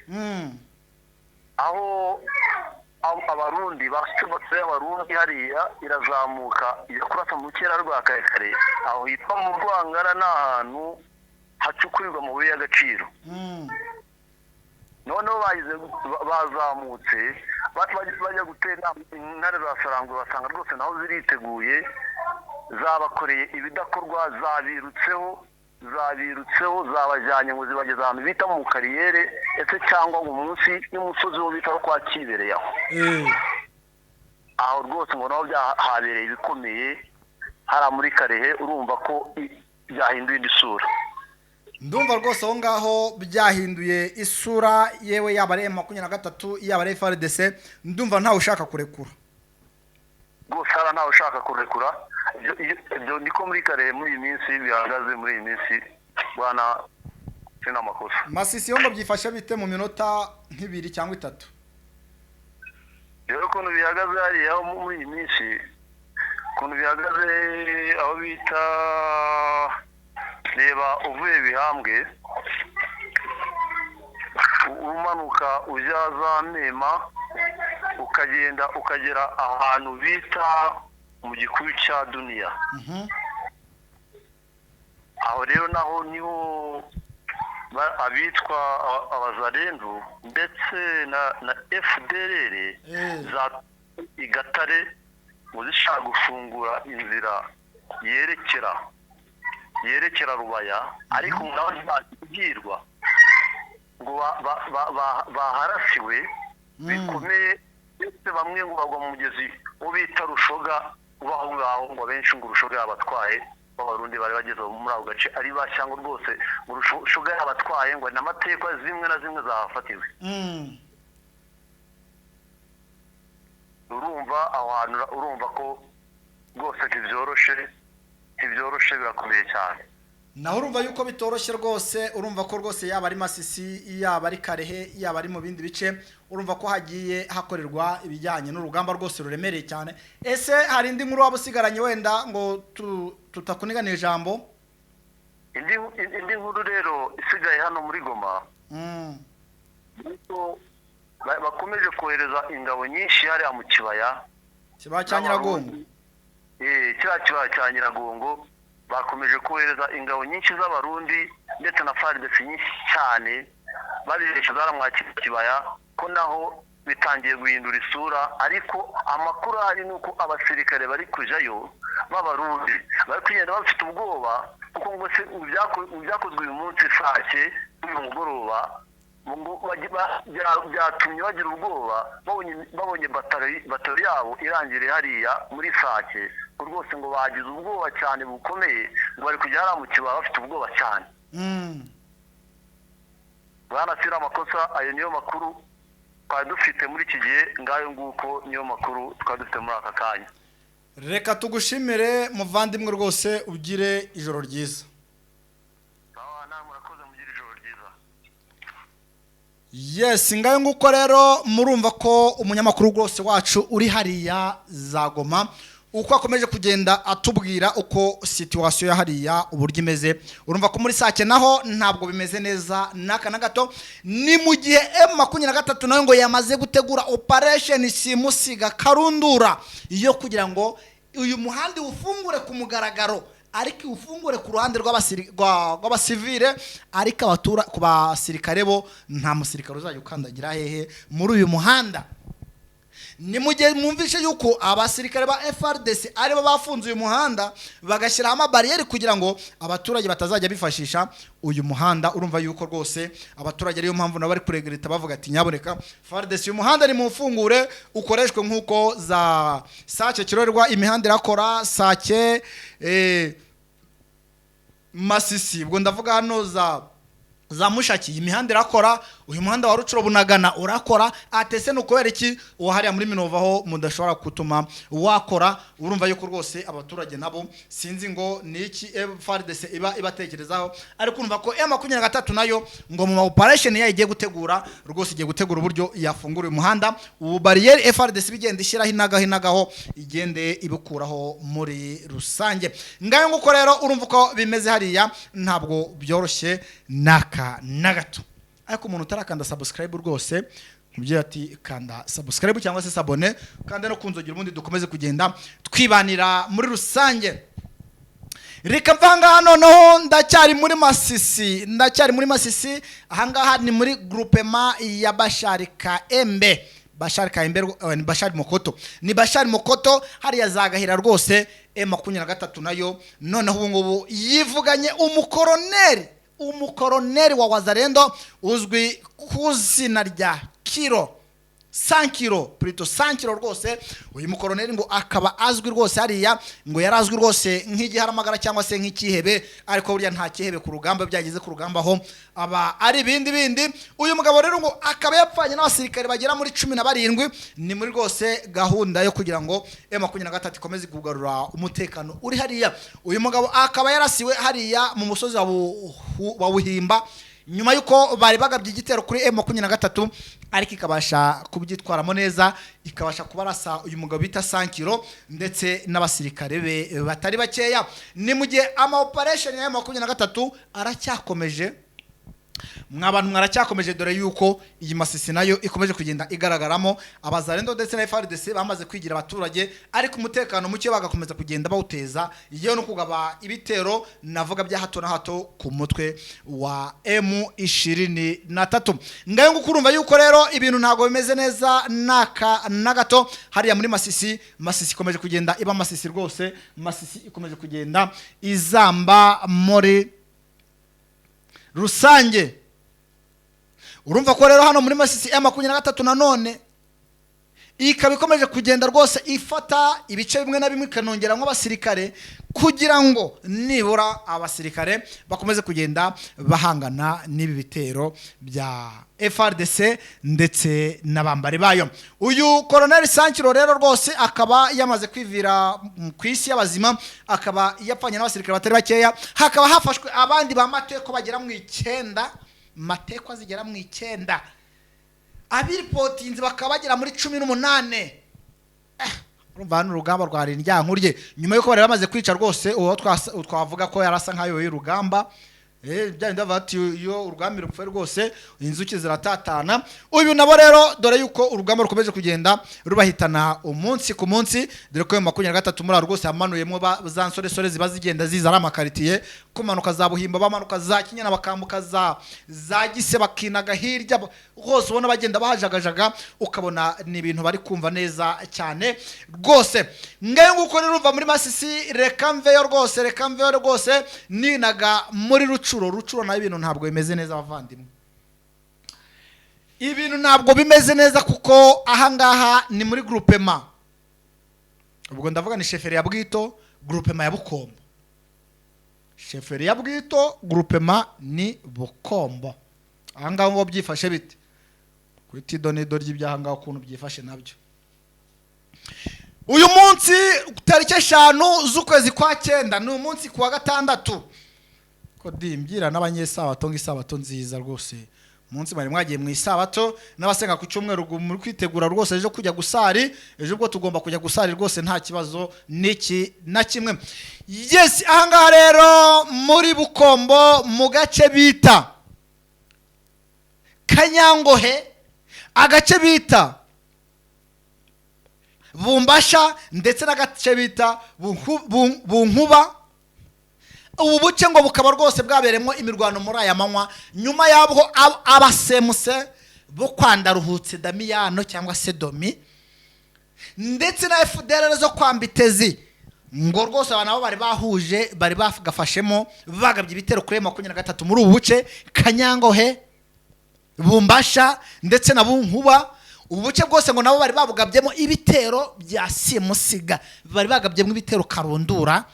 Aho Abarundi basubatse, Abarundi hariya irazamuka ijya kurasa mu rukera rwa Karekare, aho hitwa mu Rwangara, ni ahantu hacukurirwa amabuye y'agaciro. Noneho bazamutse bajya gutera intare za Sarangwe, basanga rwose naho ziriteguye, zabakoreye ibidakorwa, zabirutseho, zabajyanye ngo zibageze ahantu bita mu kariyere ese cyangwa ngo munsi y'umusozi wo bita kwa Kibereye aho. Aho rwose ngo naho habereye ibikomeye hariya muri Karehe, urumva ko byahinduye indi sura. Ndumva rwose aho ngaho byahinduye isura, yewe, yaba ari M23, yaba ari FARDC, ndumva ntawe ushaka kurekura. Rwose hariya ntawe ushaka kurekura. Ibyo niko muri Karehe muri iyi minsi bihagaze, muri iyi minsi, bwana, sina amakosa. Masisi yo ngo byifashe bite mu minota nk'ibiri cyangwa itatu? Rero ukuntu bihagaze hariya muri iyi minsi, ukuntu bihagaze aho bita, reba, uvuye Bihambwe umanuka ujya za Mema, ukagenda ukagera ahantu bita mu Gikuyu cya Duniya. Aho rero naho niho abitwa Abazarendu ndetse na FDLR za Igatare ngo zishaka gufungura inzira yerekera Rubaya, ariko naho ntibabwirwa ngo baharasiwe bikomeye, ndetse bamwe ngo bagwa mu mugezi wo bita Rushoga uba aho ngaho, ngo abenshi ngo Rushoga yabatwaye, b'Abarundi bari bageze muri ako gace ari bashya, ngo rwose ngo Rushoga yabatwaye, ngo n'amateka zimwe na zimwe zahafatiwe. Urumva aho hantu, urumva ko rwose ntibyoroshe, birakomeye cyane. Naho urumva yuko bitoroshye rwose, urumva ko rwose yaba ari Masisi, yaba ari Karehe, yaba ari mu bindi bice, urumva ko hagiye hakorerwa ibijyanye n'urugamba rwose ruremereye cyane. Ese hari indi nkuru waba usigaranye wenda ngo tutakuniganira ijambo? Indi nkuru rero isigaye hano muri Goma, nuko bakomeje kohereza ingabo nyinshi hariya mu kibaya Kibaya cya Nyiragongo. Eh, kiriya kibaya cya Nyiragongo bakomeje kohereza ingabo nyinshi z'Abarundi ndetse na FARDC nyinshi cyane, babiresha zaramwakira kibaya, ko naho bitangiye guhindura isura. Ariko amakuru ahari ni uko abasirikare bari kujayo b'Abarundi bari kugenda bafite ubwoba, kuko ngo se ibyakozwe uyu munsi Sake uyu mugoroba ngo byatumye bagira ubwoba, babonye batari yabo irangiriye hariya muri Sake, ngo rwose ngo bagize ubwoba cyane bukomeye, ngo bari kujya hariya mu kibaya bafite ubwoba cyane. Bwana Sira amakosa, ayo niyo makuru twari dufite muri iki gihe. Ngayo nguko, niyo makuru twari dufite muri aka kanya. Reka tugushimire, muvandimwe, rwose ugire ijoro ryiza. Sawa, namwe murakoze, mugire ijoro ryiza. Yes, ngayo nguko rero, murumva ko umunyamakuru rwose wacu uri hariya za Goma, uko akomeje kugenda atubwira uko situation ya hariya uburyo imeze. Urumva ko muri Sake naho ntabwo bimeze neza n'aka na gato. Ni mu gihe M23 nayo ngo yamaze gutegura operation simusiga karundura yo kugira ngo uyu muhanda ufungure ku mugaragaro, ariko iwufungure ku ruhande rw'abasivile, ariko abatura ku basirikare bo nta musirikare uzajya ukandagira hehe muri uyu muhanda. Ni mu gihe mwumvishe yuko abasirikare ba FARDC aribo bafunze uyu muhanda, bagashyiraho amabariyeri kugira ngo abaturage batazajya bifashisha uyu muhanda. Urumva yuko rwose abaturage ariyo mpamvu nabo bari kuregereta, bavuga ati: "Nyaboneka FARDC, uyu muhanda ni muwufungure ukoreshwe nk'uko za Sake Kirorerwa imihanda irakora, Sake Masisi, ubwo ndavuga hano za Mushaki, imihanda irakora, uyu muhanda wa Rucuro Bunagana urakora." Atese ni ukubera iki uwo hariya muri Minova ho mudashobora gutuma wakora? Urumva yuko rwose abaturage nabo sinzi ngo ni iki FARDC iba ibatekerezaho, ariko urumva ko M23 nayo ngo mu ma operation yayo igiye gutegura, rwose igiye gutegura uburyo yafungura uyu muhanda. Ubu barrière FARDC bigenda ishyiraho inagaho inagaho, igende ibukuraho muri rusange. Ngayo nguko rero, urumva uko bimeze hariya, ntabwo byoroshye naka na gato. Ariko umuntu utarakanda subscribe, rwose mubyeyi ati kanda subscribe cyangwa se s'abonner, kanda no kunzogera, ubundi dukomeze kugenda twibanira muri rusange. Reka mvanga noneho, ndacyari muri Masisi, ndacyari muri Masisi. Ahangaha ni muri groupement ya Bashari Kaembe, Bashari Kaembe, ni Bashari Mokoto, ni Bashari Mokoto hariya za Gahira. Rwose M23 nayo noneho ubu ngubu yivuganye umukoroneri wa Wazalendo uzwi ku izina rya Kiro Sankiro, plutôt Sankiro. Rwose uyu mukoroneri ngo akaba azwi rwose hariya, ngo yari azwi rwose nk'igiharamagara cyangwa se nk'ikihebe, ariko burya nta kihebe ku rugamba. Byageze ku rugamba ho aba ari ibindi bindi. Uyu mugabo rero ngo akaba yapfanye n'abasirikare bagera muri 17. Ni muri rwose gahunda yo kugira ngo M23 ikomeze kugarura umutekano uri hariya. Uyu mugabo akaba yarasiwe hariya mu musozi wa Buhimba, nyuma y'uko bari bagabye igitero kuri M23, ariko ikabasha kubyitwaramo neza, ikabasha kubarasa uyu mugabo bita Sankiro ndetse n'abasirikare be batari bakeya. Ni mu gihe ama operation ya M23 aracyakomeje, mwabantu, mwaracyakomeje, dore yuko iyi Masisi nayo ikomeje kugenda igaragaramo Abazalendo ndetse na FARDC bamaze kwigira abaturage, ariko umutekano muke bagakomeza kugenda bawuteza, iyo no kugaba ibitero navuga bya hato na hato ku mutwe wa M23. Ngayo nguko, urumva yuko rero ibintu ntabwo bimeze neza naka na gato hariya muri Masisi. Masisi ikomeje kugenda iba Masisi rwose, Masisi ikomeje kugenda izamba muri rusange. Urumva ko rero hano muri Masisi M23 nanone ikaba ikomeje kugenda rwose ifata ibice bimwe na bimwe, ikanongeramo abasirikare kugira ngo nibura abasirikare bakomeze kugenda bahangana n'ibi bitero bya FARDC ndetse n'abambari bayo. Uyu Colonel Sankiro rero rwose akaba yamaze kwivira ku isi y'abazima, akaba yapfanye n'abasirikare batari bakeya, hakaba hafashwe abandi ba mateko bagera mu 9, matekwa zigera mu 9, abiripotinze bakaba bagera muri 18. Urumva hano urugamba rwari indyankurye, nyuma y'uko bari bamaze kwica rwose uwo twavuga ko yarasa nk'ayoboye urugamba. Bya bindi bavuga ati iyo urugamba rupfuye rwose inzuki ziratatana. Uyu nabo rero, dore yuko urugamba rukomeje kugenda rubahitana umunsi ku munsi, dore ko M23 muri abo rwose yamanuyemo za nsoresore ziba zigenda ziza ari amakaritiye, kumanuka za Buhimba, bamanuka za Kinyana, bakambuka za Gise, bakinaga hirya hose, ubona bagenda bahajagajaga, ukabona ni ibintu bari kumva neza cyane rwose. Ngayo nguko rero, uva muri Masisi, reka mveyo rwose, reka mveyo rwose, ninaga muri Rucuro. Rucuro nayo ibintu ntabwo bimeze neza, abavandimwe, ibintu ntabwo bimeze neza, kuko ahangaha ni muri groupement, ubwo ndavuga ni chefferie ya Bwito, groupement ya Bukombo. Chefferie ya Bwito, groupement ni Bukombo. Ahangaha ngo byifashe bite kuri tido nido ry'ibyahangaha, ukuntu byifashe nabyo? Uyu munsi tariki 5 z'ukwezi kwa 9, ni umunsi ku wa gatandatu, ko dimbwira n'abanyesabato ngo isabato nziza rwose. Umunsi mwari mwagiye mu isabato, n'abasenga ku cyumweru ubwo muri kwitegura rwose ejo kujya gusari, ejo ubwo tugomba kujya gusari rwose, nta kibazo n'iki na kimwe. Yes, ahangaha rero muri Bukombo, mu gace bita Kanyangohe, agace bita Bumbasha ndetse n'agace bita Bunkuba, ubu buce ngo bukaba rwose bwabereyemo imirwano muri aya manywa, nyuma y'aho abasemuse bo kwa Ndaruhutse Damiyano cyangwa se Domi. Ndetse na FDLR zo kwa Mbitezi, ngo rwose abantu nabo bari bahuje, bari bagafashemo, bagabye ibitero kuri 23 muri ubu buce Kanyangohe, Bumbasha ndetse na Bunkuba. Ubu buce bwose ngo nabo bari babugabyemo ibitero bya simusiga, bari bagabyemo ibitero karundura.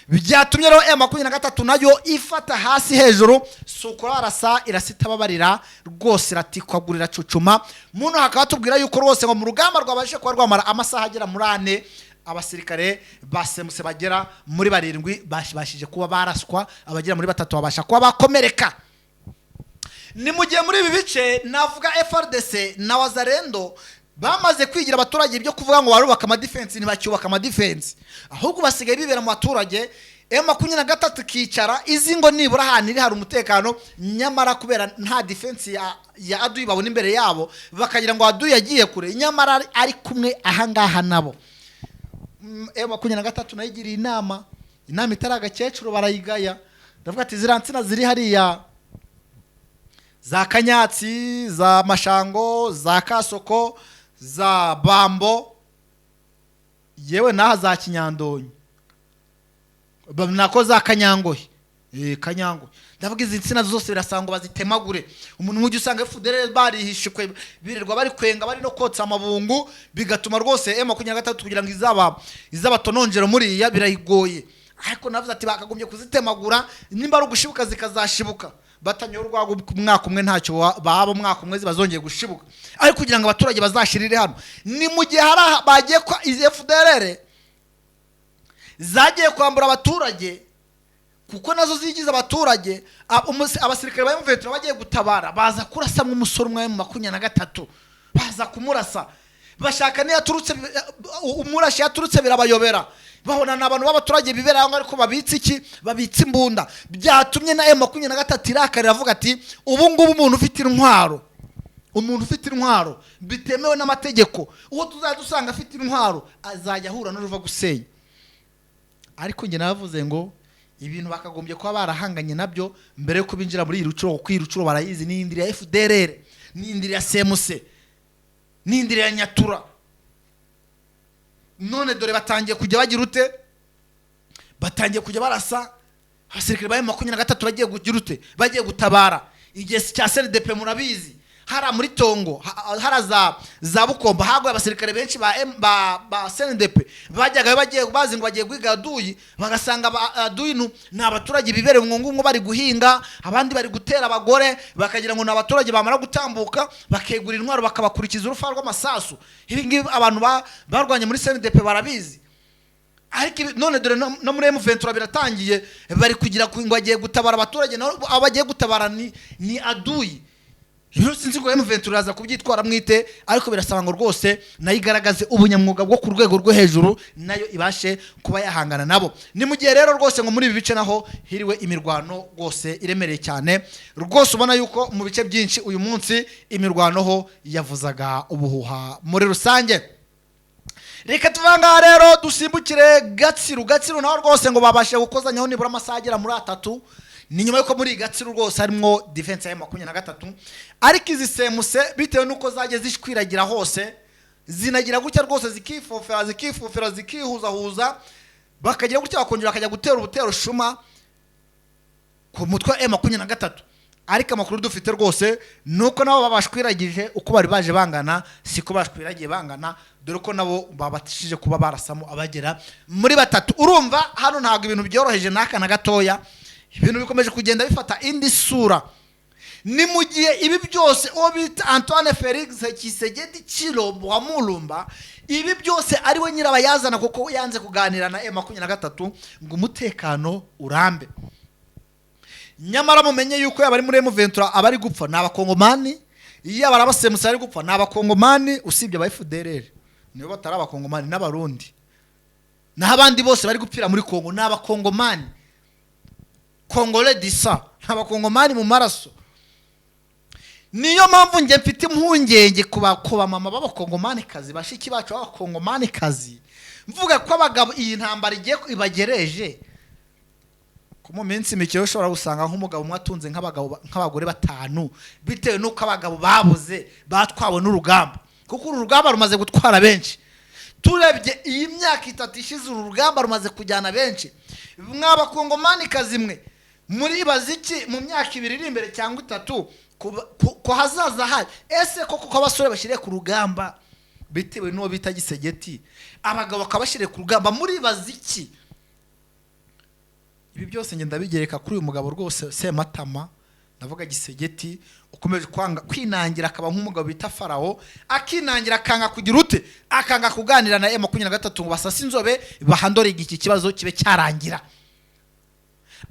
Byatumye rero M23 nayo ifata hasi hejuru, si ukurarasa, irasa itababarira rwose, iratikwagurira cucuma muno. Hakaba tubwira yuko rwose ngo mu rugamba rwabashije kuba rwamara amasaha agera muri 4, abasirikare basemuse bagera muri 7 bashije kuba baraswa, abagera muri 3 babasha kuba bakomereka. Ni mu gihe muri ibi bice navuga FARDC na Wazalendo bamaze kwigira abaturage ibyo kuvuga ngo barubaka amadefense, ntibacyubaka amadefense, ahubwo basigaye bibera mu baturage. M23 ikicara izi ngo nibura ahantu iri hari umutekano, nyamara kubera nta defense ya adui babona imbere yabo, bakagira ngo adui yagiye kure, nyamara ari kumwe ahangaha nabo. M23 nayo igiriye inama itari agakecuru, barayigaya. Ndavuga ati ziriya nsina ziri hariya za Kanyatsi, za Mashango, za Kasoko, za Bambo, yewe n'aha za Kinyandonyi, nako za Kanyangohe, Kanyangohe, ndavuga izi nsina zose birasanga ngo bazitemagure. Umuntu nk'ujya usanga FDLR barihishe, birirwa bari kwenga, bari no kotsa amabungu, bigatuma rwose M23 kugira ngo izabatonongero muriya birayigoye. Ariko navuze ati bakagombye kuzitemagura, nimba ari ugushibuka zikazashibuka, batanyura urwagwa umwaka umwe ntacyo baba umwaka umwe zibazongeye gushibuka, ariko kugira ngo abaturage bazashirire hano. Ni mu gihe hari aha bagiye kwa izi FDLR zagiye kwambura abaturage, kuko nazo zigize abaturage. Abasirikare ba M23 bagiye gutabara, baza kurasa umusore umwe mu 23, baza kumurasa, bashaka niyo yaturutse, umurashi yaturutse birabayobera, babona ni abantu b'abaturage bibera aho, ariko babitse iki? Babitse imbunda. Byatumye na M23 irakarira, avuga ati ubu ngubu umuntu ufite intwaro bitemewe n'amategeko, uwo tuzajya dusanga afite intwaro azajya ahura n'uruva gusenya. Ariko njye navuze ngo ibintu bakagombye kuba barahanganye nabyo mbere yuko binjira muri iyi Rutshuru, kuko iyi Rutshuru barayizi, ni indiri ya FDLR, ni indiri ya CMC, ni indiri ya Nyatura. None dore batangiye kujya bagira ute? Batangiye kujya barasa abasirikare ba M23 bagiye kugira ute? Bagiye gutabara. Igihe cya CNDP murabizi, hara muri Tongo, hara za Bukomba, haguye abasirikare benshi ba CNDP. Bajyaga bagiye bazi ngo bagiye guhiga aduyi, bagasanga aduyi ni abaturage bibereye umwungu, bari guhinga, abandi bari gutera abagore, bakagira ngo ni abaturage. Bamara gutambuka bakegura intwaro, bakabakurikiza urufa rw'amasasu. Ibi ngibi abantu barwanye muri CNDP barabizi. Ariko none dore no muri M23 biratangiye, bari kugira ngo bagiye gutabara abaturage, naho abo bagiye gutabara ni aduyi. Rero sinzi ngo M23 iraza kubyitwara mwite, ariko birasaba ngo rwose nayo igaragaze ubunyamwuga bwo ku rwego rwo hejuru, nayo ibashe kuba yahangana nabo. Ni mu gihe rero rwose ngo muri ibi bice naho hiriwe imirwano rwose iremereye cyane rwose, ubona yuko mu bice byinshi uyu munsi imirwano ho yavuzaga ubuhuha muri rusange. Reka tuvangaha rero dusimbukire Gatsiru. Gatsiru naho rwose ngo babashe gukozanyaho nibura amasaha agera muri 3. Ni nyuma y'uko muri Gatsiru rwose harimo defense ya 23, ariko izi semuse bitewe n'uko zagiye zishwiragira hose, zinagira gutya rwose zikifofera, zikifofera, zikihuzahuza, bakagira gutya bakongera bakajya gutera ubutero shuma ku mutwe wa M23. Ariko amakuru dufite rwose ni uko nabo babashwiragije uko bari baje bangana siko bashwiragiye bangana, dore ko nabo babatishije kuba barasamo abagera muri 3. Urumva hano ntabwo ibintu byoroheje n'aka na gatoya, ibintu bikomeje kugenda bifata indi sura. Ni mu gihe ibi byose uwo bita Antoine Felix Tshisekedi Tshilombo wa Mulumba, ibi byose ari we nyirabayazana, kuko yanze kuganira na M23 ngo umutekano urambe. Nyamara mumenye yuko yaba ari muri M23 abari gupfa ni abakongomani, yaba ari abasemusi ari gupfa ni abakongomani, usibye aba FDLR nibo batari abakongomani n'abarundi, naho abandi bose bari gupfira muri Kongo ni abakongomani, Congolais disa, ni abakongomani mu maraso. Niyo mpamvu njye mfite impungenge ku bamama b'abakongomanikazi, bashiki bacu b'abakongomanikazi, mvuga ko abagabo iyi ntambara igiye ibagereje ko mu minsi mike ushobora gusanga nk'umugabo umwe atunze nk'abagore 5, bitewe n'uko abagabo babuze, batwawe n'urugamba, kuko uru rugamba rumaze gutwara benshi. Turebye iyi myaka 3 ishize, uru rugamba rumaze kujyana benshi. Mw'abakongomanikazi mwe, muribaza iki mu myaka 2 iri imbere cyangwa 3 ku hazaza hari? Ese koko ko abasore bashyiriye ku rugamba bitewe n'uwo bita Gisegeti, abagabo bakabashyiriye ku rugamba, muribaza iki? Ibi byose ngenda bigereka kuri uyu mugabo rwose Sematama, ndavuga Gisegeti, ukomeje kwanga kwinangira, akaba nk'umugabo bita Farawo, akinangira akanga kugira ute, akanga kuganira na M23 ngo basase inzobe bahandore iki kibazo kibe cyarangira.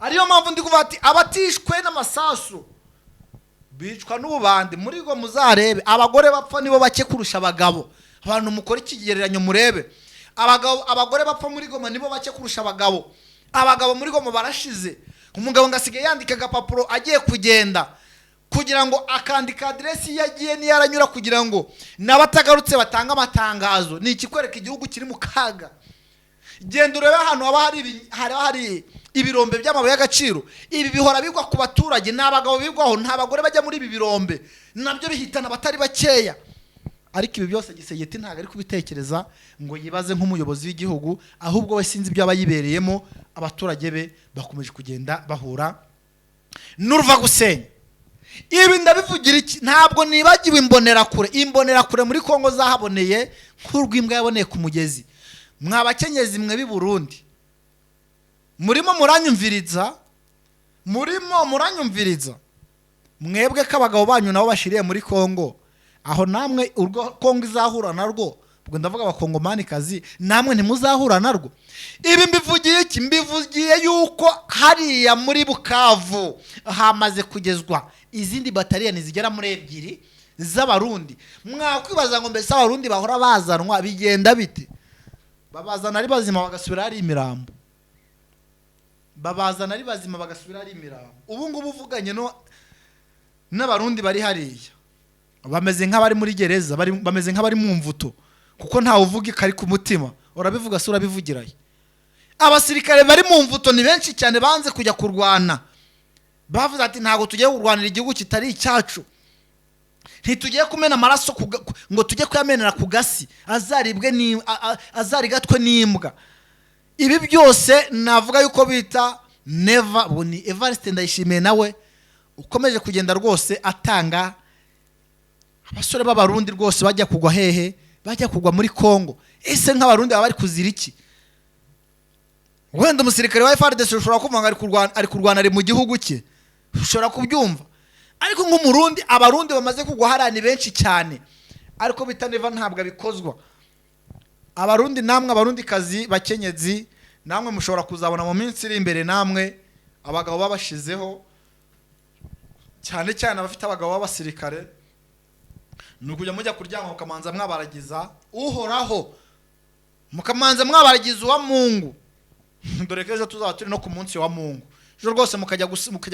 Ariyo mpamvu ndi kuvuga ati abatishwe n'amasasu bicwa n'ububandi. Muri go muzarebe abagore bapfa nibo bake kurusha abagabo. Abantu mukora ikigereranyo murebe, abagabo abagore bapfa muri Goma nibo bake kurusha abagabo. Abagabo muri Goma barashize. Umugabo ngo asigaye yandika agapapuro agiye kugenda, kugira ngo akandika aderesi iyo agiye niyo aranyura, kugira ngo n'abatagarutse batange amatangazo. Ni ikikwereka igihugu kiri mu kaga. Genda urebe ahantu haba hari ibirombe by'amabuye y'agaciro, ibi bihora bigwa ku baturage, ni abagabo bigwaho, nta bagore bajya muri ibi birombe, nabyo bihitana abatari bakeya. Ariko ibi byose Gisegeti ntabwo ari kubitekereza ngo yibaze nk'umuyobozi w'igihugu, ahubwo we sinzi ibyo aba yibereyemo. Abaturage be bakomeje kugenda bahura n'uruva gusenya. Ibi ndabivugira iki? Ntabwo nibagiwe imbonerakure. Imbonerakure muri Kongo zahaboneye nk'urw'imbwa yaboneye ku mugezi. Mwa bakenyezi mwe b'i Burundi, murimo muranyumviriza, murimo muranyumviriza, mwebwe ko abagabo banyu nabo bashiriye muri Kongo, aho namwe urwo Kongo izahura narwo, ubwo ndavuga abakongomanikazi, namwe ntimuzahura narwo. Ibi mbivugiye iki? Mbivugiye yuko hariya muri Bukavu hamaze kugezwa izindi bataliyani zigera muri 2 z'Abarundi. Mwakwibaza ngo mbese Abarundi bahora bazanwa bigenda bite? Babazana ari bazima bagasubira ari imirambo, babazana ari bazima bagasubira ari imirambo. Ubu ngubu uvuganye no n'Abarundi bari hariya, bameze nk'abari muri gereza, bameze nk'abari mu mvuto, kuko ntawe uvuga ikari ku mutima. Urabivuga se urabivugirayo? Abasirikare bari mu mvuto ni benshi cyane, banze kujya kurwana, bavuze ati ntabwo tugiye kurwanira igihugu kitari icyacu, ntitugiye kumena amaraso ngo tujye kuyamenera ku gasi azaribwe azarigatwe n'imbwa. Ibi byose navuga yuko bita Neva, ubu ni Evariste Ndayishimiye, nawe ukomeje kugenda rwose atanga abasore b'Abarundi rwose bajya kugwa hehe? Bajya kugwa muri Kongo. Ese nk'Abarundi baba bari kuzira iki? Wenda umusirikare wa FARDC ushobora kumva ngo ari kurwana ari mu gihugu cye, ushobora kubyumva, ariko nk'Umurundi, Abarundi bamaze kugwa hariya ni benshi cyane, ariko bita Neva ntabwo abikozwa. Abarundi namwe, Abarundikazi bakenyezi namwe, mushobora kuzabona mu minsi iri imbere namwe abagabo babashizeho, cyane cyane abafite abagabo b'abasirikare, ni ukujya mujya kuryama mukamanza mwabaragiza Uhoraho, mukamanza mwabaragiza uwa Mungu. Dore ko ejo tuzaba turi no ku munsi wa Mungu, ejo rwose mukajya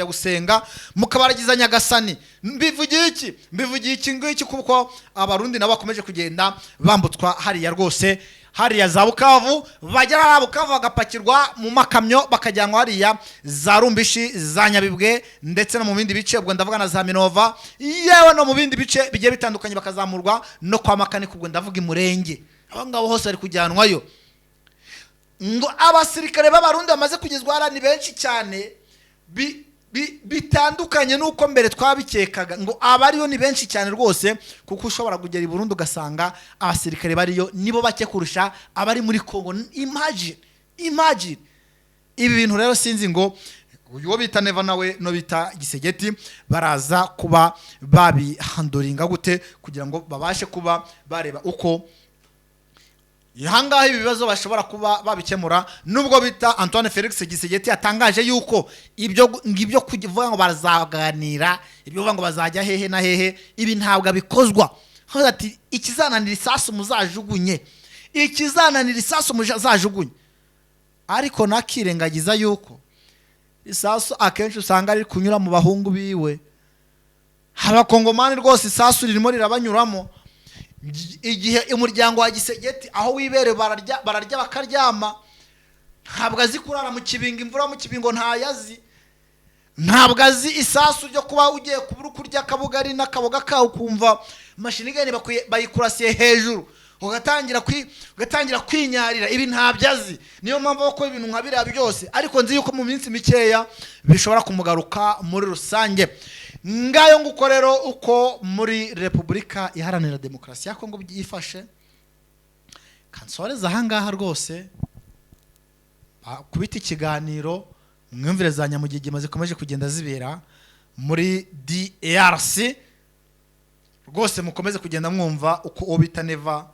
gusenga mukabaragiza Nyagasani. Mbivugiye iki? Mbivugiye iki ngiki kuko Abarundi nabo bakomeje kugenda bambutswa hariya rwose, hariya za Bukavu, bagera hariya Bukavu bagapakirwa mu makamyo bakajyanwa hariya za Rumbishi, za Nyabibwe, ndetse no mu bindi bice, ubwo ndavuga na za Minova, yewe no mu bindi bice bigiye bitandukanye, bakazamurwa no kwa Makanika, ubwo ndavuga Imurenge. Abo ngabo hose bari kujyanwayo. Ngo abasirikare b'Abarundi bamaze kugezwa hariya ni benshi cyane, bitandukanye n'uko mbere twabikekaga, ngo abariyo ni benshi cyane rwose, kuko ushobora kugera i Burundi ugasanga abasirikare bariyo nibo bake kurusha abari muri Kongo. Imagine, imagine ibi bintu rero. Sinzi ngo uyu wo bita Neva nawe no bita Gisegeti baraza kuba babihandoringa gute, kugira ngo babashe kuba bareba uko ahangaha ibi bibazo bashobora kuba babikemura, nubwo bita Antoine Felix Gisegeti yatangaje yuko ibyo kuvuga ngo bazaganira, ibyo kuvuga ngo bazajya hehe na hehe, ibi ntabwo abikozwa. Avuga ati ikizananira isasu muzajugunye, ikizananira isasu muzajugunye. Ariko nakirengagiza yuko isasu akenshi usanga riri kunyura mu bahungu biwe. Abakongomani rwose isasu ririmo rirabanyuramo. Igihe umuryango wa Gisegeti aho wibereye bararya bakaryama, ntabwo azi kurara mu kibingo, imvura mu kibingo ntayazi, ntabwo azi isasu ryo kuba ugiye kubura uko urya akabugari n'akaboga kawe, ukumva mashinigani bayikurasiye hejuru. Ugatangira kwinyarira. Ibi ntabyo azi, niyo mpamvu bakora ibintu nka biriya byose, ariko nzi yuko mu minsi mikeya bishobora kumugaruka muri rusange. Ngayo nguko rero uko muri Repubulika Iharanira Demokarasi ya Kongo byifashe. Kansoreza ahangaha rwose, kubita ikiganiro, mwumvire za nyamugigima zikomeje kugenda zibera muri DRC. Rwose mukomeze kugenda mwumva uko uwo bita Neva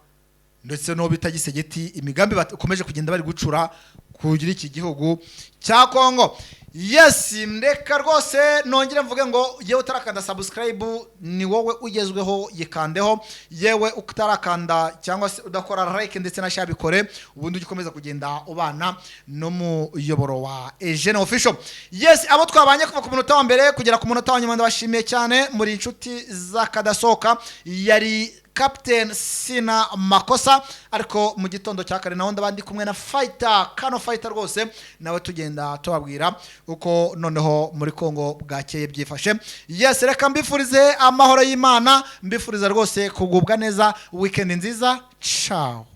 ndetse n'uwo bita Tshisekedi, imigambi bakomeje kugenda bari gucura kugira iki gihugu cya Kongo. Yes, ndeka rwose nongere mvuge ngo yewe utarakanda subscribe, ni wowe ugezweho, yikandeho. Yewe utarakanda cyangwa se udakora like ndetse na share, bikore, ubundi ujye ukomeza kugenda ubana n'umuyoboro wa Eugene Official. Yes, abo twabanye kuva ku munota wa mbere kugera ku munota wa nyuma, ndabashimiye cyane, muri inshuti z'akadasohoka. Yari Captain Sina Makosa, ariko mu gitondo cya kare naho ndaba ndi kumwe na Fighter Kano Fighter, rwose nawe tugenda tubabwira uko noneho muri Kongo bwakeye byifashe. Yes, reka mbifurize amahoro y'Imana, mbifuriza rwose kugubwa neza, weekend nziza, ciao.